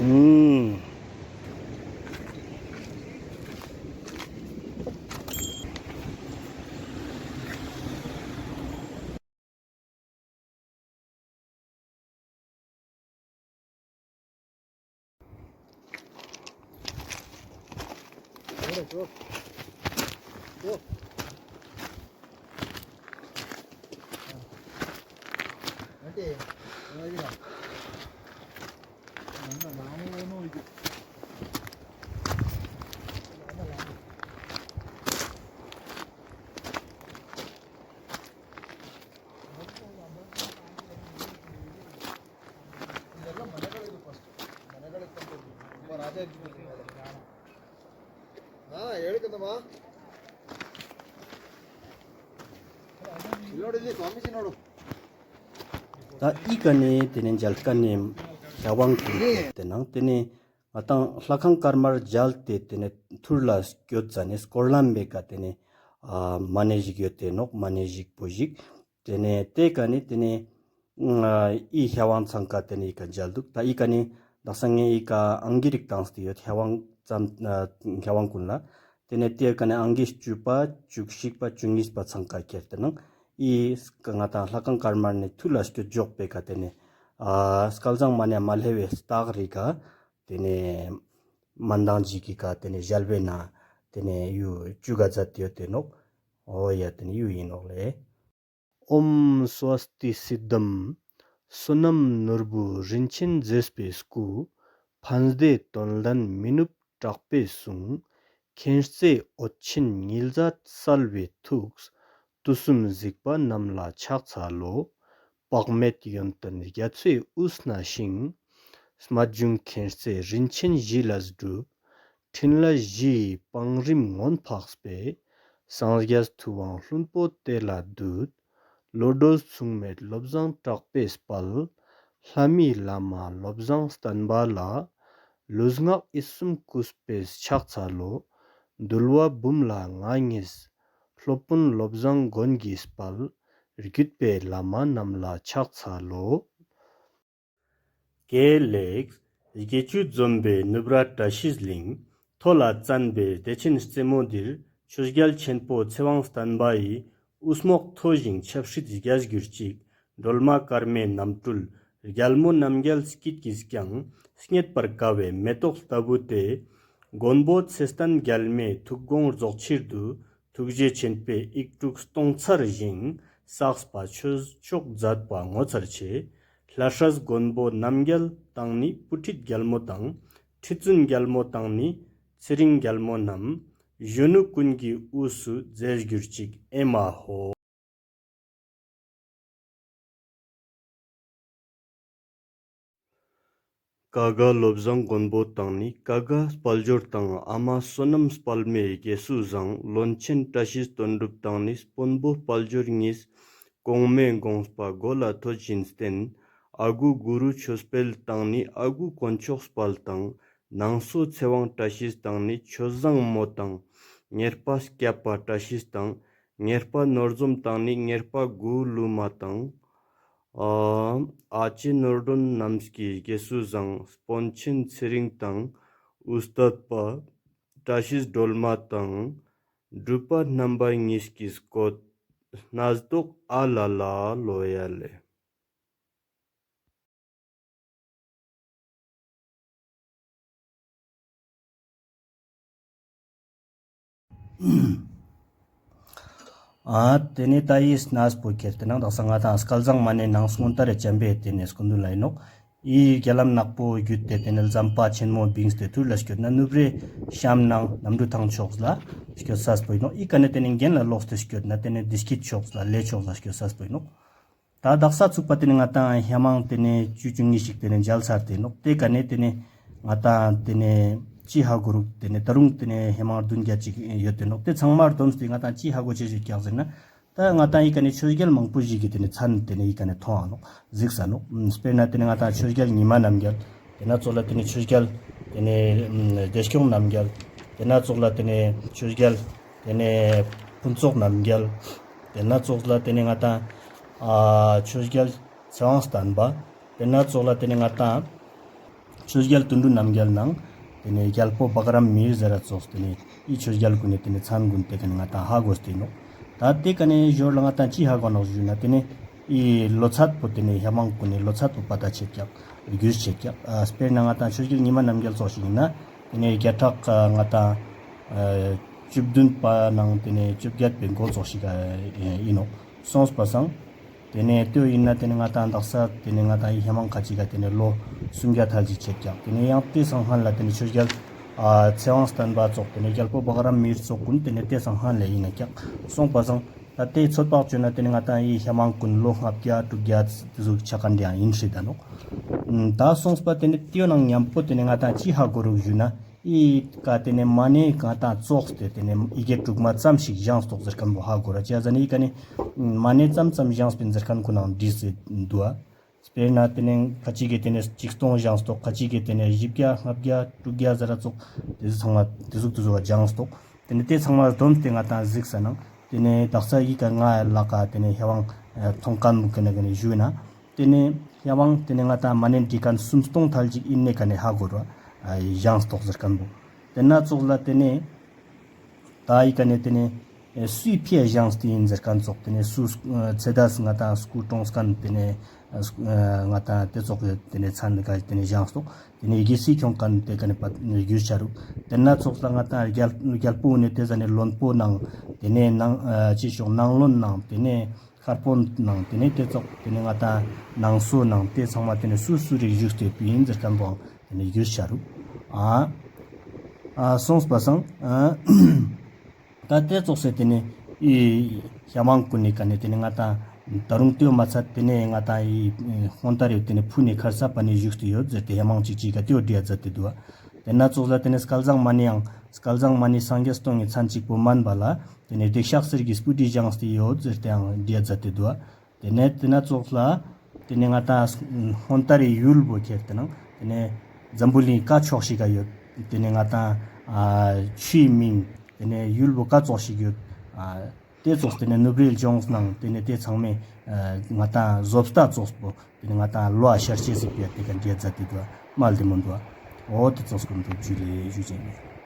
ཨུམ། ད་འི་ཀ་ནེ་དེ་ནེ་མཇལ་ཁན་ནི་ཧེ་ཝང་ཀུན་དེ་ནང་དེ་ནེ་ང་དང་ལྷ་ཁང་དཀར་དམར་མཇལ་ཏེ་དེ་ནེ་ཐུར་ལ་སྐྱོད་ཟ་ནེ་སྐོར་ལམ་པེ་ཀ་དེ་ནེ་ཨ་མ་ཎི་ཞིག་ཡོད་དེ་ནོག། མ་ཎི་ཞིག་པོ་ཞིག། དེ་ནེ་དེ་ཀ་ནེ་དེ་ནེ་ཨ་འི་ཧེ་ཝང་ཚང་ཀ་དེ་ནེ་འི་ཀ་མཇལ་དུག། ད་འི་ཀ་ནེ་དག་ས་ངས་འི་ཀ་ཨང་ཀི་རིག་བཏང་སྟེ་ཡོད། ཧེ་ཝང་ཙམ་ཨ་ཧེ་ཝང་ཀུན་ལ། དེ་ནེ་དེ་ཀ་ནེ་ཨང་ཀི་བཅུ་པ་བཅུ་གཅིག་པ་བཅུ་གཉིས་པ་ཚང་ཀ་ཁྱེར་ཏེ་ནང་འི་ང་དང་ལྷ་ཁང་དཀར་དམར་ནེ་ཐུར་ལ་སྐྱོད་འཇོག་པེ་ཀ་དེ་ནེ་ཨ་སྐལ་བཟང་མ་ཎི་མ་ལྷེ་བའི་སྟག་རི་ཀ་དེ་ནེ་མན་དང་ཅིག་གི་ཀ་དེ་ནེ་ཞལ་བེ་ན་དེ་ནེ་ཡུ་བཅུག་ག་མཛད་དེ་ཡོད་དེ་ནོག། འོ་ཡ་དེ་ནེ་ཡུ་ཨིན་ནོག་ལེ། ཨོཾ་སྭ་སྟི་སིདྡྷཾ། བསོད་ནམས་ནོར་བུ་རིན་ཆེན་མཛེས་པའི་སྐུ། ཕན་བདེ་དོན་ལྡན་མི་ནུབ་གྲགས་པའི་གསུང་། མཁྱེན་བརྩེ་འོད་ཆེན་ཉི་ཟླ་གསལ་བའི་ཐུགས། དུས་གསུམ་གཟིགས་པ་རྣམས་ལ་ཕྱག་འཚལ་ལོ། དཔག་མེད་ཡོན་ཏན་རྒྱ་མཚོའི་དབུས་ན་ཞིང་། རྨད་བྱུང་མཁྱེན་བརྩེ་རིན་ཆེན་གཞི་ལ་སྒྲུབ། ཕྲིན་ལས་བཞི་ཡི་བང་རིམ་མངོན་འཕགས་པའི། སངས་རྒྱས་ཐུབ་དབང་ལྷུན་པོ་དེ་ལ་འདུད། བློ་གྲོས་མཚུངས་མེད་བློ་བཟང་གྲགས་པའི་དཔལ། ལྷ་མིའི་བླ་མ་བློ་བཟང་བསྟན་པ་ལ། ལུས་ངག་ཡིད་གསུམ་གུས་པས་ཕྱག་འཚལ་ལོ། འདུལ་བ་འབུམ་ལ་མངའ་བརྙེས། སློབ་དཔོན་བློ་བཟང་མགོན་གྱི་དཔལ། བརྒྱུད་པའི་བླ་མ་རྣམས་ལ་ཕྱག་འཚལ་ལོ། ཀྱེ་ལེགས། དགེ་བཅུ་འཛོམས་པའི་ནུབ་ར་བཀྲ་ཤིས་གླིང་། མཐོ་ལ་བཙན་པའི་བདེ་ཆེན་རྩེ་མོ་འདིར། ཆོས་རྒྱལ་ཆེན་པོ་ཚེ་དབང་བསྟན་པ་ཡི། དབུ་རྨོག་མཐོ་ཞིང་ཆབ་སྲིད་རྒྱས་གྱུར་ཅིག། སྒྲོལ་མ་དཀར་མའི་རྣམ་སྤྲུལ། རྒྱལ་མོ་རྣམ་རྒྱལ་སྐྱིད་ཀྱིས་ཀྱང་། རྙེད་པར་དཀའ་བའི་མེ་ཏོག་ལྟ་བུ་སྟེ། མགོན་པོ་ཚེ་བརྟན་རྒྱལ་མའི་ཐུགས་དགོངས་རྫོགས་ཕྱིར་དུ། ཐུགས་རྗེ་ཆེན་པོས་ཡིག་དྲུག་སྟོང་ཚར་ཞིང་། བསགས་པ་ཆོས་མཆོག་མཛད་པ་ངོ་མཚར་ཆེ། ལྷ་སྲས་མགོན་པོ་རྣམ་རྒྱལ་དང་ནི། སྤུ་ཁྲིད་རྒྱལ་མོ་དང་། ཁྲི་བཙུན་རྒྱལ་མོ་དང་ནི། ཚེ་རིང་རྒྱལ་མོ་རྣམས། གཞོན་ནུ་ཀུན་གྱི་དབུས་སུ་མཛེས་གྱུར་ཅིག་ཨེ་མ་ཧོ། ཀ་ག་བློ་བཟང་མགོན་པོ་དང་ནི། ཀ་ག་དཔལ་འབྱོར་དང་། ཨ་མ་བསོད་ནམས་དཔལ་མོའི་དགེ་བསུ་བཟང་། བློན་ཆེན་བཀྲ་ཤིས་དོན་གྲུབ་དང་ནི། དཔོན་པོ་དཔལ་འབྱོར་གཉིས། གོང་མའི་དགོངས་པ་མགོ་ལ་ཐོད་བཞིན་བསྟེན། ཨ་གུ་གུ་རུ་ཆོས་འཕེལ་དང་ནི། ཨ་གུ་དཀོན་མཆོག་དཔལ་དང་། ནང་སོ་ཚེ་དབང་བཀྲ་ཤིས་དང་ནི། ཆོས་བཟང་མོ་དང་། གཉེར་པ་སྐྱབས་པ་བཀྲ་ཤིས་དང་། གཉེར་པ་ནོར་འཛོམས་དང་ནི། གཉེར་པ་གུ་ལུ་མ་དང་། ཨ་ཨ་ཅེ་ནོར་སྒྲོན་རྣམས་ཀྱི་དགེ་བསུ་བཟང་། དཔོན་ཆེན་ཚེ་རིང་དང་། ཨུ་སྟད་པ་བཀྲ་ཤིས་སྒྲོལ་མ་དང་། སྒྲུབ་པ་རྣམ་པ་གཉིས་ཀྱིས་བཀོད། སྣ་ཚོགས་ཨ་ལ་ལ་ལོ་ཡ་ལེ། ཨ་ཏེ་ནེ་ད་ཡིས་ནས་པོ་ཁྱེར་ཏེ་ནང་དག་ས་ང་དང་སྐལ་བཟང་མ་ནེ་ནང་སྔོན་ལྟར་རེ་བྱམས་པའི་ཏེ་ནེ་སྐུ་མདུན་ལ་ཡིན་ནོག། ཨི་རྒྱ་ལམ་ནག་པོ་བརྒྱུད་དེ་ཏེ་ནེ་ཟམ་པ་ཆེན་མོ་བིངས་ཏེ་ཐུར་ལ་སྐྱོད་ན་ནུབ་རེ་ཤམ་ནང་གནམ་གྲུ་ཐང་ཕྱོགས་ལ་སྐྱོད་ས་པོ་ཡིན་ནོག། ཨི་ཀ་ནེ་ཏེ་ནེ་གྱེན་ལ་ལོག་སྟེ་སྐྱོད་ན་ཏེ་ནེ་བདེ་སྐྱིད་ཕྱོགས་ལ་ལྷོ་ཕྱོགས་ལ་སྐྱོད་ས་པོ་ཡིན་ནོག། ད་དག་ས་ཚུགས་པ་ཏེ་ནེ་ང་དང་ཧེ་མང་ཏེ་ནེ་བཅུ་བཅུ་གཉིས་ཤིག་ཏེ་ནེ་མཇལ་ཚར་ཏེ་ནོག། ཏེ་ཀ་ནེ་ཏེ་ནེ་ང་དང་ཏེ་ནེ་ཅི་ཧ་གོ་རུག། ཏེ་ནེ་ད་རུང་ཏེ་ནེ་ཧེ་མང་བདུན་བརྒྱད་ཅིག་ཡོད་ཏེ་ནོག། ཏེ་ཚང་མར་བསྡོམས་ཏེ་ང་དང་ཅི་ཧ་གོ་ཅེས་ཤིག་ཀྱག་ཟེར་ན། ད་ང་དང་ཨི་ཀ་ནེ་ཆོས་རྒྱལ་མང་པོ་ཞིག་གི་ཏེ་ནེ་མཚན་ཏེ་ནེ་ཨི་ཀ་ནེ་ཐོང་ང་ནོག། གཟིགས་ས་ནོག། སྤེར་ན་ཏེ་ནེ་ང་དང་ཆོས་རྒྱལ་ཉི་མ་རྣམ་རྒྱལ། ཏེ་ན་ཙོགས་ལ་ཏེ་ནེ་ཆོས་རྒྱལ་ཏེ་ནེ་བདེ་སྐྱོང་རྣམ་རྒྱལ། ཏེ་ན་ཙོགས་ལ་ཏེ་ནེ་ཆོས་རྒྱལ་ཏེ་ནེ་ཕུན་ཚོགས་རྣམ་རྒྱལ། ཏེ་ན་ཙོགས་ལ་ཏེ་ནེ་ང་དང་ཨ་ཆོས་རྒྱལ་ཚེ་དབང་བསྟན་པ། ཏེ་ན་ཙོགས་ལ་ཏེ་ནེ་ང་དང་ཆོས་རྒྱལ་དོན་གྲུབ་རྣམ་རྒྱལ་ནང་ཏེ་ནེ་རྒྱལ་པོ་བག་རམ་མིར་ཟེར་ར་ཙོགས་ཏེ་ནེ་ཨི་ཆོས་རྒྱལ་གུན་ནི་ཏེ་ནེ་མཚན་གུན་ཏེ་ཀ་ནེ་ང་དང་ཧ་གོ་སྟེ་ནོག། ད་ཏེ་ཀ་ནེ་ཞོར་ལ་ང་དང་ཅི་ཧ་གོ་ནོག་ཞུ་ན་ཏེ་ནེ་ཨི་ལོ་ཚད་པོ་ཏེ་ནེ་ཧེ་མང་གུན་ནི་ལོ་ཚད་པོ་པ་ཏ་ཆེད་ཀྱག་རྒྱུས་ཆེད་ཀྱག། ཨ་སྤེར་ན་ང་དང་ཆོས་རྒྱལ་ཉི་མ་རྣམ་རྒྱལ་ཙོགས་ཤིག་ཡིན་ན་ཏེ་ནེ་བརྒྱ་ཕྲག་ང་དང་ཨ་བཅུ་བདུན་པ་ནང་ཏེ་ནེ་བཅོ་བརྒྱད་པའི་འགོ་ཙོགས་ཤིག་ཡིན་ནོག། སོང་པ་སང་ཏེ་ནེ་ལྟོས་ཡིན་ན་ཏེ་ནེ་ང་དང་དག་ས་ཏེ་ནེ་ང་དང་ཨི་ཧེ་མང་ཁ་ཅིག་ག་ཏེ་ནེ་ལོ་སུམ་བརྒྱ་ཐལ་ཅིག་ཆེད་ཀྱག། ཏེ་ནེ་ཡང་ཏེ་སང་སྔན་ལ་ཏེ་ནེ་ཆོས་རྒྱལ་ཨ་ཚེ་དབང་བསྟན་པ་ཙོགས་ཏེ་ནེ་རྒྱལ་པོ་བག་རམ་མིར་ཙོགས་གུན་ཏེ་ནེ་ཏེ་སང་སྔན་ལ་ཡིན་ན་ཀྱག། སོང་པ་སང་ད་ཏེ་ཚོད་དཔག་བཅོས་ན་ཏེ་ནེ་ང་དང་ཨི་ཧེ་མང་གུན་ལོ་ལྔ་བརྒྱ་དྲུག་བརྒྱ་ཏེ་ཟུག་ཆ་ཁན་འདྲ་ཡང་ཡིན་སྲིད་ད་ནོག། ད་སོང་པ་ཏེ་ནེ་ཏེའོ་ནང་མཉམ་པོ་ཏེ་ནེ་ང་དང་ཅི་ཧ་གོ་རུག་ཞུ་ན། ཨི་ཀ་ཏེ་ནེ་མ་ནེ་ང་དང་ཙོགས་ཏེ་ཏེ་ནེ་ཡི་གེ་དྲུག་མ་ཙམ་ཞིག་བཞེངས་ཏོག་ཟེར་ཁན་བོ་ཧ་གོ་ར་ཅི་ཡ་ཟ་ནེ་ཨི་ཀ་ནེ་མ་ནེ་ཙམ་ཙམ་བཞེངས་པིན་ཟེར་ཁན་གུན་ནང་བྲིས་སེ་དུག་པ། སྤེར་ན་ཏེ་ནེ་ཁ་ཅིག་གི་ཏེ་ནེ་ཆིག་སྟོང་བཞེངས་ཏོག། ཁ་ཅིག་གི་ཏེ་ནེ་བཞི་བརྒྱ་ལྔ་བརྒྱ་དྲུག་བརྒྱ་ཟེར་ར་ཙོགས་ཏེ་ཚང་མ་ཏེ་ཟུག་ཏེ་ཟུག་བ་བཞེངས་ཏོག། ཏེ་ནེ་ཏེ་ཚང་མ་བསྡོམས་ཏེ་ང་དང་གཟིགས་ས་ནང་ཏེ་ནེ་དག་ས་ཨི་ཀ་ང་ལ་ཀ་ཏེ་ནེ་ཧེ་ཝང་ཐོང་ཁན་བོ་ཀ་ནེ་ཀ་ནེ་ཞུས་ན། ཏེ་ནེ་ཡ་ཝང་ཏེ་ནེ་ང་དང་མ་ནེ་འབྲི་ཁན་སུམ་སྟོང་ཐལ་ཅིག་ཨིན་ནེ་ཀ་ནེ་ཧ་གོ་ར་བཞེངས་ཏོག་ཟེར་ཁན་བོ། ཏེ་ན་ཙོགས་ལ་ཏེ་ནེ་ད་ཨི་ཀ་ནེ་ཏེ་ནེ་སུའི་ཕིའ་བཞེངས་ཏེ་ཨིན་ཟེར་ཁན་ཙོགས་ཏེ་ནེ་སུ་ཚེ་དས་ང་དང་སྐུ་གྲོངས་ཁན་ཏེ་ནེ་ང་དང་ཏེ་ཙོགས་ཏེ་ནེ་མཚན་ཀ་ཏེ་ནེ་བཞེངས་ཏོག། ཏེ་ནེ་ཡི་གེ་སི་ཁྱོང་ཁན་ཏེ་ཀ་ནེ་པ་རྒྱུས་ཆ་རུག། ཏེ་ན་ཙོགས་ལ་ང་དང་རྒྱལ་རྒྱལ་པོ་ནེ་ཏེ་ཟ་ནེ་བློན་པོ་ནང་ཏེ་ནེ་ནང་ཅི་ཞོག་ནང་བློན་ནང་ཏེ་ནེ། མཁར་དཔོན་ནང་ཏེ་ནེ་ཏེ་ཙོགས་ཏེ་ནེ་ང་དང་ནང་སོ་ནང་ཏེ་ཚང་མ་ཏེ་ནེ་སུ་སུ་རིགས་བཞུགས་ཏེ་ཡོད་པིན་ཟེར་ཁན་བོའང་ཏེ་ནེ་རྒྱུས་ཆ་རུག། ཨ་ཨ་སོང་པ་སང་ཨ་ད་ཏེ་ཙོགས་སེ་ཏེ་ནེ་ཨི་ཧེ་ཝང་གུན་ནི་ཀ་ནེ་ཏེ་ནེ་ང་དང་ད་རུང་ཏེའོ་མ་ཚད་ཏེ་ནེ་ང་དང་ཨི་ཧོན་ཏ་རེ་ཏེ་ནེ་ཕུ་ནེ་ཁར་ས་པ་ནེ་བཞུགས་ཏེ་ཡོད་ཟེར་ཏེ་ཧེ་ཝང་ཅིག་ཅིག་ག་ཏེའོ་བྲིའ་ཛད་དེ་དུག། ཏེ་ན་ཙོགས་ལ་ཏེ་ནེ་སྐལ་བཟང་མ་ནེའང་སྐལ་བཟང་མ་ནེ་སངས་རྒྱས་སྟོང་གི་མཚན་གཅིག་པོ་མན་པ་ལ། ཏེ་ནེ་སྡིག་བཤགས་གསེར་གྱི་སྤུ་གྲི་བཞེངས་ཏེ་ཡོད་ཟེར་ཏེའང་བྲིའ་ཛད་དེ་དུག། ཏེ་ནེ་ཏེ་ན་ཙོགས་ལ་ཏེ་ནེ་ང་དང་ཧོན་ཏ་རེ་ཡུལ་བོ་ཁྱེར་ཏེ་ནང་ཏེ་ནེ་འཛམ་བུ་གླིང་ཀ་ཕྱོགས་ཤིག་ག་ཡོད། ཏེ་ནེ་ང་དང་ཨ་ཆུའི་མིང་ཏེ་ནེ་ཡུལ་བོ་ཀ་ཙོགས་ཤིག་ཡོད། ཨ་ཏེ་ཙོགས་ཏེ་ནེ་ནུབ་རེ་ལྗོངས་ནང་ཏེ་ནེ་ཏེ་ཚང་མའི་ཨ་ང་དང་བཟོ་ལྟ་ཙོགས་པོ་ཏེ་ནེ་ང་དང་ལོ་ཨ་ཤར་ཅེས་སི་ཕིའ་ཏེ་ཀ་བྲིའ་ཛད་དེ་དུག། མ་ལྡེ་མོ་དུག། འོ་ཏེ་ཙོགས་སྐུ་མདུན་ཇུ་ལེ་ཞུ་ཅེས་ཨིན།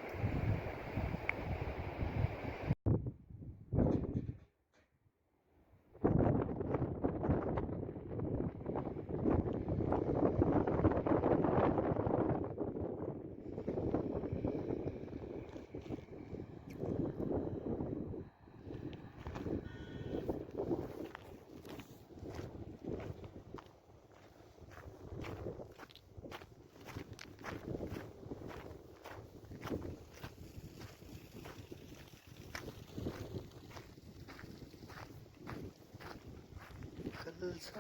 སྟོན་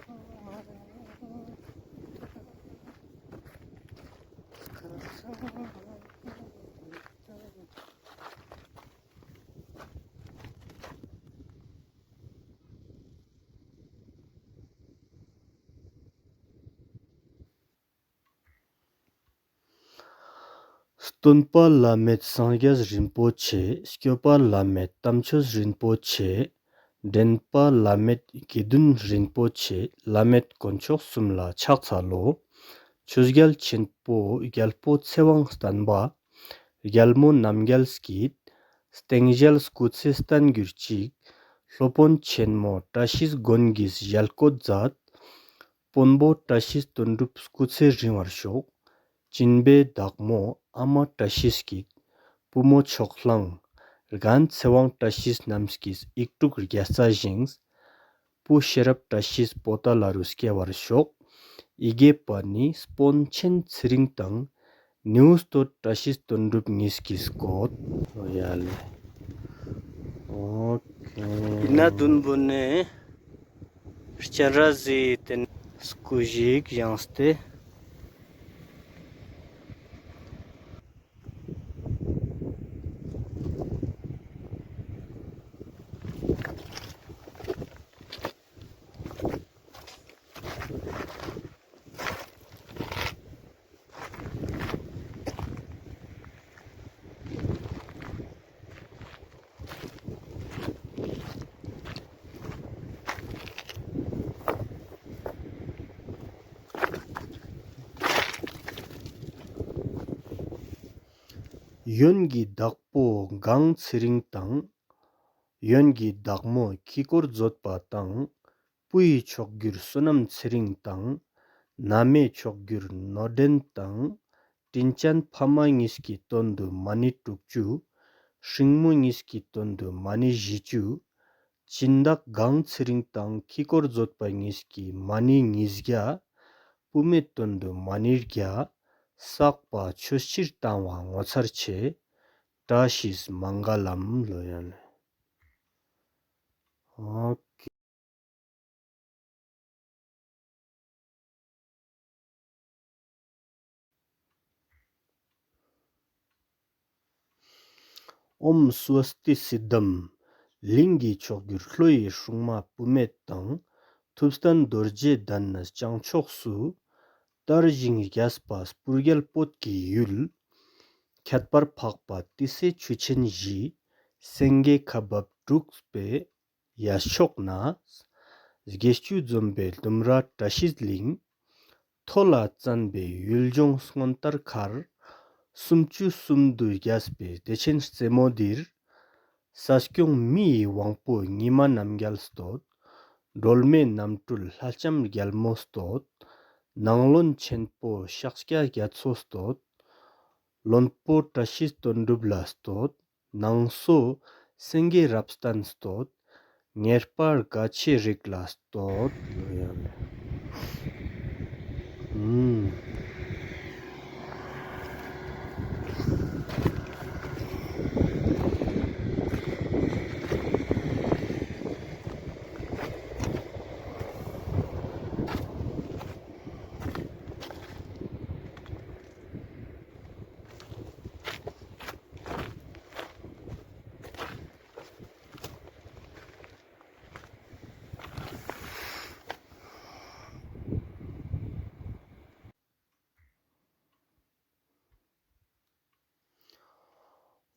པ་བླ་མེད་སངས་རྒྱས་རིན་པོ་ཆེ། སྐྱོབ་པ་བླ་མེད་དམ་ཆོས་རིན་པོ་ཆེ། འདྲེན་པ་བླ་མེད་དགེ་འདུན་རིན་པོ་ཆེ། བླ་མེད་དཀོན་མཆོག་གསུམ་ལ་ཕྱག་འཚལ་ལོ། ཆོས་རྒྱལ་ཆེན་པོ་རྒྱལ་པོ་ཚེ་དབང་བསྟན་པ། རྒྱལ་མོ་རྣམ་རྒྱལ་སྐྱིད། སྟེང་ཞལ་སྐུ་ཚེ་བརྟན་གྱུར་ཅིག། སློབ་དཔོན་ཆེན་མོ་བཀྲ་ཤིས་མགོན་གྱིས་ཞལ་བཀོད་མཛད། དཔོན་པོ་བཀྲ་ཤིས་དོན་གྲུབ་སྐུ་ཚེ་རིང་བར་ཤོག། སྦྱིན་པའི་བདག་མོ་ཨ་མ་བཀྲ་ཤིས་སྐྱིད། བུ་མོ་མཆོག་གླང་། རྒན་ཚེ་དབང་བཀྲ་ཤིས་རྣམས་ཀྱིས་ཡིག་དྲུག་རྒྱལ་རྩ་བཞེངས། བུ་ཤེས་རབ་བཀྲ་ཤིས་པོ་ཏ་ལ་རུ་སྐྱེ་བར་ཤོག། ཡི་གེ་པ་ནི་དཔོན་ཆེན་ཚེ་རིང་དང་། ནེའུ་སྟོད་བཀྲ་ཤིས་དོན་གྲུབ་གཉིས་ཀྱིས་བཀོད། ཡ་ལེ། ཨོ་ཁེ། ཡིན་ན་བདུན་པོ་ནི་སྤྱན་རས་གཟིགས་དེ་སྐུ་ཞིག་བཞེངས་ཏེ། ཡོན་གྱི་བདག་པོ་གངས་ཚེ་རིང་དང་། ཡོན་གྱི་བདག་མོ་ཁྱི་སྐོར་མཛོད་པ་དང་། བུ་ཡི་མཆོག་གྱུར་བསོད་ནམས་ཚེ་རིང་དང་། མནའ་མའི་མཆོག་གྱུར་ནོར་ལྡན་དང་། དྲིན་ཅན་ཕ་མ་གཉིས་ཀྱི་དོན་དུ་མ་ཎི་དྲུག་ཅུ། སྲིང་མོ་གཉིས་ཀྱི་དོན་དུ་མ་ཎི་བཞི་བཅུ། སྦྱིན་བདག་གངས་ཚེ་རིང་དང་ཁྱི་སྐོར་མཛོད་པ་གཉིས་ཀྱི་མ་ཎི་ཉིས་བརྒྱ། བུད་མེད་དོན་དུ་མ་ཎི་བརྒྱ། བསགས་པ་ཆོས་ཕྱིར་བཏང་བ་ངོ་མཚར་ཆེ། བཀྲ་ཤིས་མངྒ་ལམ་ལོ་ཡན། ཨོ་ཁེ། ཨོཾ་སྭ་སྟི་སིདྡྷཾ། གླིང་གི་མཆོག་གྱུར་ལྷོ་ཡི་སྲུང་མ་བུད་མེད་དང་། ཐུབ་བསྟན་རྡོ་རྗེ་གདན་ནི་བྱང་ཕྱོགས་སུ། དར་ཞིང་རྒྱས་པ་སྤུར་རྒྱལ་སྤོས་ཀྱི་ཡུལ། ཁྱད་པར་འཕགས་པ་ཏི་སེ་ཆུ་ཆེན་བཞི། སེང་གེ་ཁ་འབབ་འབྲུག་པའི་གཡས་ཕྱོགས་ན། དགེ་བཅུ་འཛོམས་པའི་ལྡུམ་ར་བཀྲ་ཤིས་གླིང་། མཐོ་ལ་བཙན་པའི་ཡུལ་ལྗོངས་སྔོན་ལྟར་མཁར། སུམ་ཅུ་གསུམ་དུ་རྒྱས་པའི་བདེ་ཆེན་རྩེ་མོ་འདིར། ས་སྐྱོང་མི་ཡི་དབང་པོ་ཉི་མ་རྣམ་རྒྱལ་བསྟོད། སྒྲོལ་མའི་རྣམ་སྤྲུལ་ལྷ་ལྕམ་རྒྱལ་མོ་བསྟོད། ནང་བློན་ཆེན་པོ་ཤཱཀྱ་རྒྱ་མཚོ་བསྟོད། བློན་པོ་བཀྲ་ཤིས་དོན་གྲུབ་ལ་བསྟོད། ནང་སོ་སེང་གེ་རབ་བརྟན་བསྟོད། ངེས་པར་དགའ་ཆེ་རིགས་ལ་བསྟོད། ཨུམ།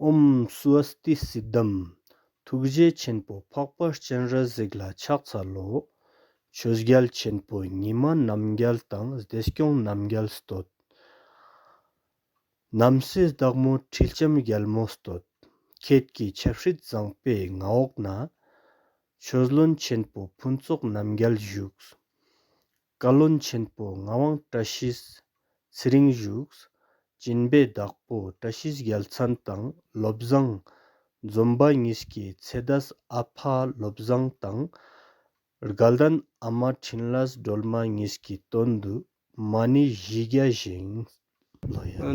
ཨོཾ་སྭ་སྟི་སིདྡྷཾ། ཐུགས་རྗེ་ཆེན་པོ་འཕགས་པ་སྤྱན་རས་གཟིགས་ལ་ཕྱག་འཚལ་ལོ། ཆོས་རྒྱལ་ཆེན་པོ་ཉི་མ་རྣམ་རྒྱལ་དང་བདེ་སྐྱོང་རྣམ་རྒྱལ་བསྟོད། ནམ་སྲས་བདག་མོ་ཁྲི་ལྕམ་རྒྱལ་མོ་བསྟོད། ཁྱེད་ཀྱི་ཆབ་སྲིད་བཟང་པོའི་མངའ་འོག་ན། ཆོས་བློན་ཆེན་པོ་ཕུན་ཚོགས་རྣམ་རྒྱལ་བཞུགས། བཀའ་བློན་ཆེན་པོ་ངག་དབང་བཀྲ་ཤིས་ཚེ་རིང་བཞུགས། སྦྱིན་པའི་བདག་པོ་བཀྲ་ཤིས་རྒྱལ་མཚན་དང་བློ་བཟང་འཛོམས་པ་གཉིས་ཀྱི་ཚེ་འདས་ཨ་ཕ་བློ་བཟང་དང་། དགའ་ལྡན་ཨ་མ་འཕྲིན་ལས་སྒྲོལ་མ་གཉིས་ཀྱི་དོན་དུ་མ་ཎི་བཞི་བརྒྱ་བཞེངས།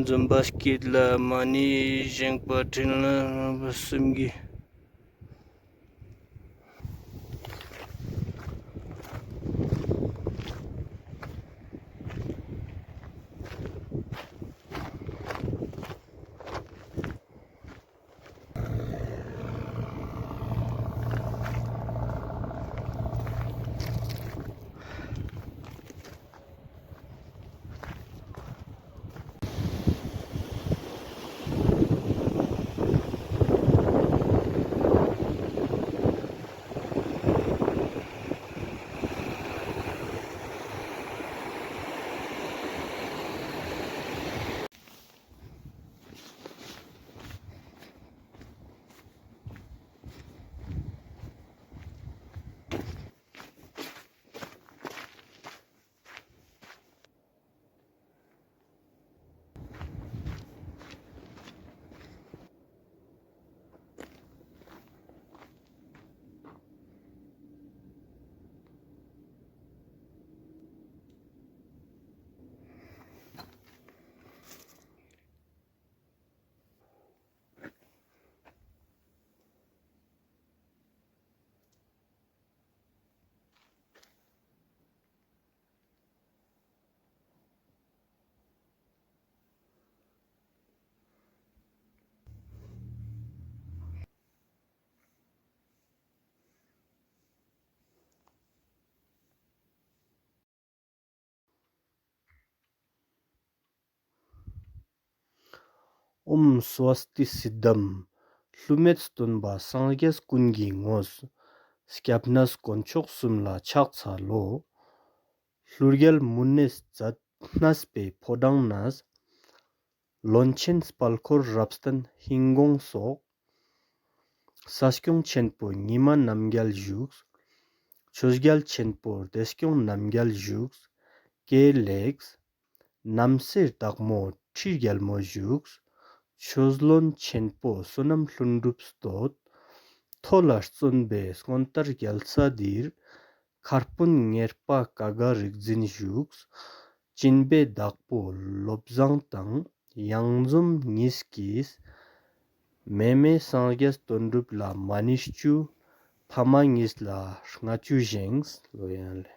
འཛོམས་པ་སྐྱིད་ལ་མ་ཎི་བཞེངས་པ་འཕྲིན་ལས་རྣམ་པ་གསུམ་གྱི། ཨོཾ་སྭ་སྟི་སིདྡྷཾ། བསླུ་མེད་སྟོན་པ་སངས་རྒྱས་ཀུན་གྱི་དངོས། སྐྱབས་གནས་དཀོན་མཆོག་གསུམ་ལ་ཕྱག་འཚལ་ལོ། ཀླུ་རྒྱལ་མུ་ནེ་མཛད་གནས་པའི་ཕོ་བྲང་ན། བློན་ཆེན་དཔལ་འཁོར་རབ་བརྟན་ཧིན་གོང་སོགས། ས་སྐྱོང་ཆེན་པོ་ཉི་མ་རྣམ་རྒྱལ་བཞུགས། ཆོས་རྒྱལ་ཆེན་པོ་བདེ་སྐྱོང་རྣམ་རྒྱལ་བཞུགས། ཀྱེ་ལེགས། རྣམ་སྲས་དྭགས་མོ་ཁྲི་རྒྱལ་མོ་བཞུགས། ཆོས་བློན་ཆེན་པོ་བསོད་ནམས་ལྷུན་གྲུབ་བསྟོད། མཐོ་ལ་བརྩོན་པའི་སྔོན་དར་རྒྱལ་ས་འདིར། མཁར་དཔོན་གཉེར་པ་ཀ་ག་རིག་འཛིན་བཞུགས། སྦྱིན་པའི་བདག་པོ་བློ་བཟང་དང་། གཡང་འཛོམས་གཉིས་ཀྱིས། མེ་མེ་སངས་རྒྱས་དོན་གྲུབ་ལ་མ་ཎི་བཅུ། ཕ་མ་གཉིས་ལ་ལྔ་བཅུ་བཞེངས། ལོ་ཡང་ལེ།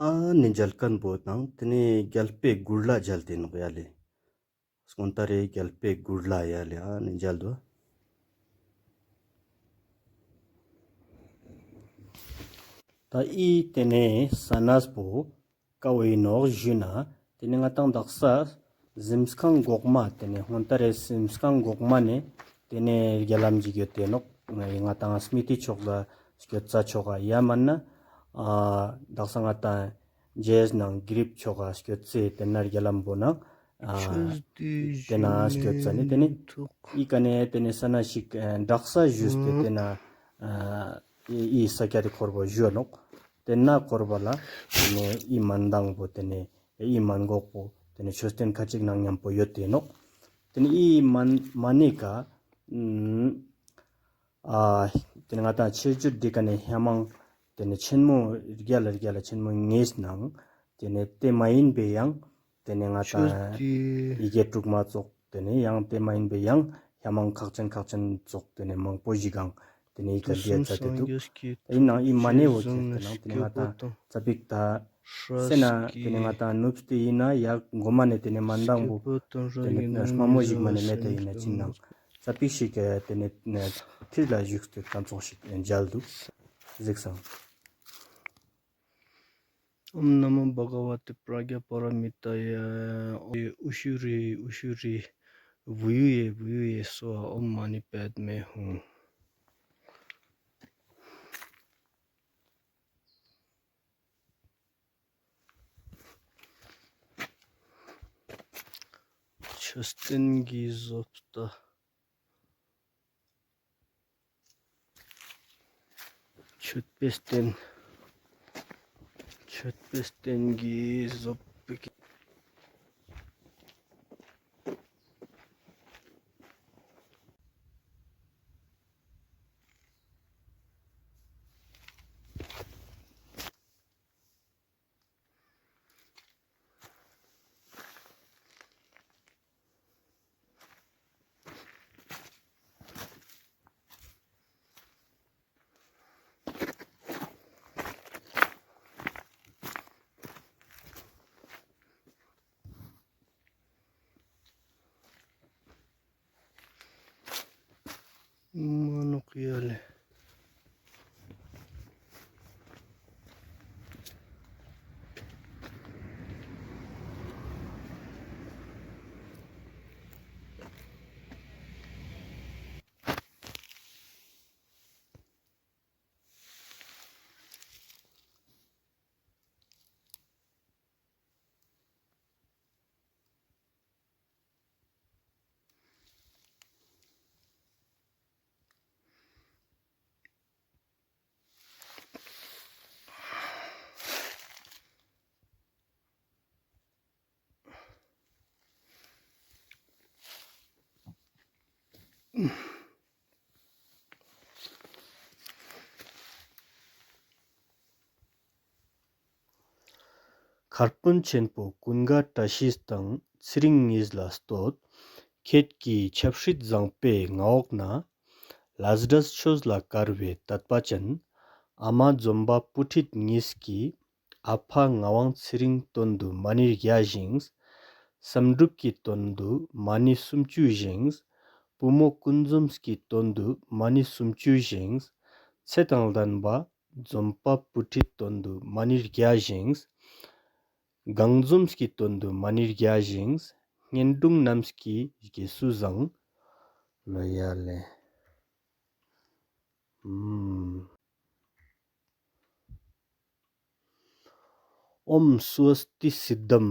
ཨ་ནི་མཇལ་མཁན་པོ་དང་ཏེ་ནེ་རྒྱལ་པོའི་གུར་ལ་མཇལ་ཏེ་ནོག་ཡ་ལེ། སྔོན་དར་རི་རྒྱལ་པོའི་གུར་ལ་ཡ་ལེ་ཨ་ནི་མཇལ་དུག། ད་འི་ཏེ་ནེ་ས་གནས་པོ་ཀ་བོ་ཨིན་ནོག་ཞུས་ན། ཏེ་ནེ་ང་དང་དག་ས་གཟིམས་ཁང་གོག་མ་ཏེ་ནེ་སྔོན་དར་རི་གཟིམས་ཁང་གོག་མ་ནེ་ཏེ་ནེ་རྒྱ་ལམ་ཞིག་ཡོད་ཏེ་ནོག། ང་དང་སྨི་ཏི་ཕྱོགས་ལ་སྐྱོད་ས་ཕྱོགས་ཡ་མན་ན་ཨ་དག་ས་ང་དང་ཇེས་ནང་གི་རིབ་ཕྱོགས་ལ་སྐྱོད་ས་ཏེ་ན་རྒྱ་ལམ་པོ་ནང་ཨ་ཏེ་ན་སྐྱོད་ས་ནེ་ཏེ་ནེ་འི་ཀ་ནེ་ཏེ་ནེ་ས་ན་ཞིག་ཨ་དག་ས་ཞུས་ཏེ་ཏེ་ན་ཨ་འི་ས་ཀྱད་ཁོར་པོ་ཞུ་ནོག། ཏེ་ན་ཁོར་པོ་ལ་ཏེ་ནེ་འི་མན་དང་པོ་ཏེ་ནེ་འི་མན་གོག་པོ་ཏེ་ནེ་མཆོད་རྟེན་ཁ་ཅིག་ནང་མཉམ་པོ་ཡོད་ཏེ་ནོག། ཏེ་ནེ་འི་མན་མ་ནེ་ཀ་ཨ་ཏེ་ནེ་ང་དང་ཆོས་བརྒྱུད་འི་ཀ་ནེ་ཧ་མང་ཏེ་ནེ་ཆེན་མོ་རྒྱལ་ལ་རྒྱལ་ལ་ཆེན་མོ་ངེས་ནང་ཏེ་ནེ་ཏེ་མ་ཡིན་པའི་ཡང་ཏེ་ནེ་ང་དང་ཡི་གེ་དྲུག་མ་ཙོགས་ཏེ་ནེ་ཡང་ཏེ་མ་ཡིན་པའི་ཡང་ཧ་མང་ཁག་ཅན་ཁག་ཅན་ཙོགས་ཏེ་ནེ་མང་པོ་ཞིག་གང་ཏེ་ནེ་འི་ཀ་རྒྱལ་ཚ་ཏེ་དུག། ཨིན་ནའང་འི་མ་ནེ་བོ་ཁྱེར་ཏེ་ནང་ཏེ་ནེ་ང་དང་ཙ་པིག་ད་སེ་ན་ཏེ་ནེ་ང་དང་ནུབ་སྟེ་ཨིན་ན་ཡ་གོ་མ་ནེ་ཏེ་ནེ་མན་དང་པོ་ཏེ་ནེ་མ་མོ་ཞིག་མ་ནེ་མེད་ཏེ་ཨིན་ན་ཅི་ནང་ཙ་པིག་ཞིག་ཏེ་ནེ་ཐིར་ལ་བཞུགས་ཏེ་ཏང་ཙོགས་ཤིག་མཇལ་དུག། གཟིགས་སང་། ཨོཾ་ན་མོ་བྷ་ག་ཝ་ཏེ་པྲ་ཛྙཱ་པཱ་ར་མི་ཏཱ་ཡ། ཨུ་ཤུ་རི་ཨུ་ཤུ་རི་བུ་ཡུ་ཡེ་བུ་ཡུ་ཡེ་སྭཱ་ཧཱ། ཨོཾ་མ་ཎི་པདྨེ་ཧཱུྃ། མཆོད་རྟེན་གྱི་བཟོ་ལྟ། མཆོད་པའི་རྟེན། མཆོད་པའི་རྟེན་གྱི་བཟོ་ལྟ། མ་ནོག་ཡ་ལེ། དཀར་དཔོན་ཆེན་པོ་ཀུན་དགའ་བཀྲ་ཤིས་དང་ཚེ་རིང་གཉིས་ལ་བསྟོད། ཁྱེད་ཀྱི་ཆབ་སྲིད་བཟང་པོའི་མངའ་འོག་ན། ལ་དྭགས་ཆོས་ལ་དཀར་བའི་དད་པ་ཅན། ཨ་མ་འཛོམས་པ་བུ་ཁྲིད་གཉིས་ཀྱིས། ཨ་ཕ་ངག་དབང་ཚེ་རིང་དོན་དུ་མ་ཎི་བརྒྱ་བཞེངས། བསམ་གྲུབ་ཀྱི་དོན་དུ་མ་ཎི་སུམ་ཅུ་བཞེངས། བུ་མོ་ཀུན་འཛོམས་ཀྱི་དོན་དུ་མ་ཎི་སུམ་ཅུ་བཞེངས། ཚེ་དང་ལྡན་པ་འཛོམས་པ་བུ་ཁྲིད་དོན་དུ་མ་ཎི་བརྒྱ་བཞེངས། གང་འཛོམས་ཀྱི་དོན་དུ་མ་ཎི་བརྒྱ་བཞེངས། གཉེན་དྲུང་རྣམས་ཀྱི་དགེ་སུ་བཟང་། ལོ་ཡ་ལེ། ཨོཾ་སྭ་སྟི་སིདྡྷཾ།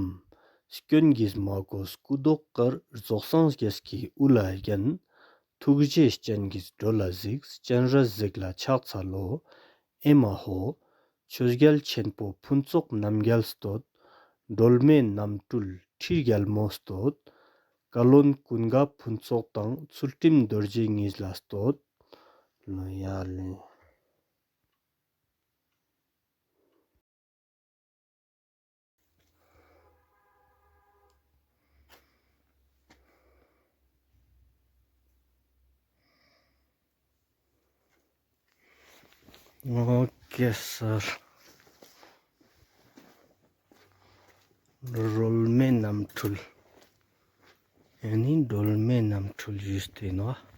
སྐྱོན་གྱིས་མ་གོས་སྐུ་མདོག་དཀར། རྫོགས་སངས་རྒྱས་ཀྱི་དབུ་ལ་བརྒྱན། ཐུགས་རྗེའི་སྤྱན་གྱིས་འགྲོ་ལ་གཟིགས། སྤྱན་རས་གཟིགས་ལ་ཕྱག་འཚལ་ལོ། ཨེ་མ་ཧོ། ཆོས་རྒྱལ་ཆེན་པོ་ཕུན་ཚོགས་རྣམ་རྒྱལ་བསྟོད། སྒྲོལ་མའི་རྣམ་སྤྲུལ་ཁྲི་རྒྱལ་མོ་བསྟོད། བཀའ་བློན་ཀུན་དགའ་ཕུན་ཚོགས་དང་། ཚུལ་ཁྲིམས་རྡོ་རྗེ་གཉིས་ལ་བསྟོད། ལོ་ཡ་ལེ། ཨོ་ཀེ་སར། སྒྲོལ་མའི་རྣམ་འཕྲུལ། ཨ་ནི་སྒྲོལ་མའི་རྣམ་འཕྲུལ་ཞུས་ཏེ་ནོག།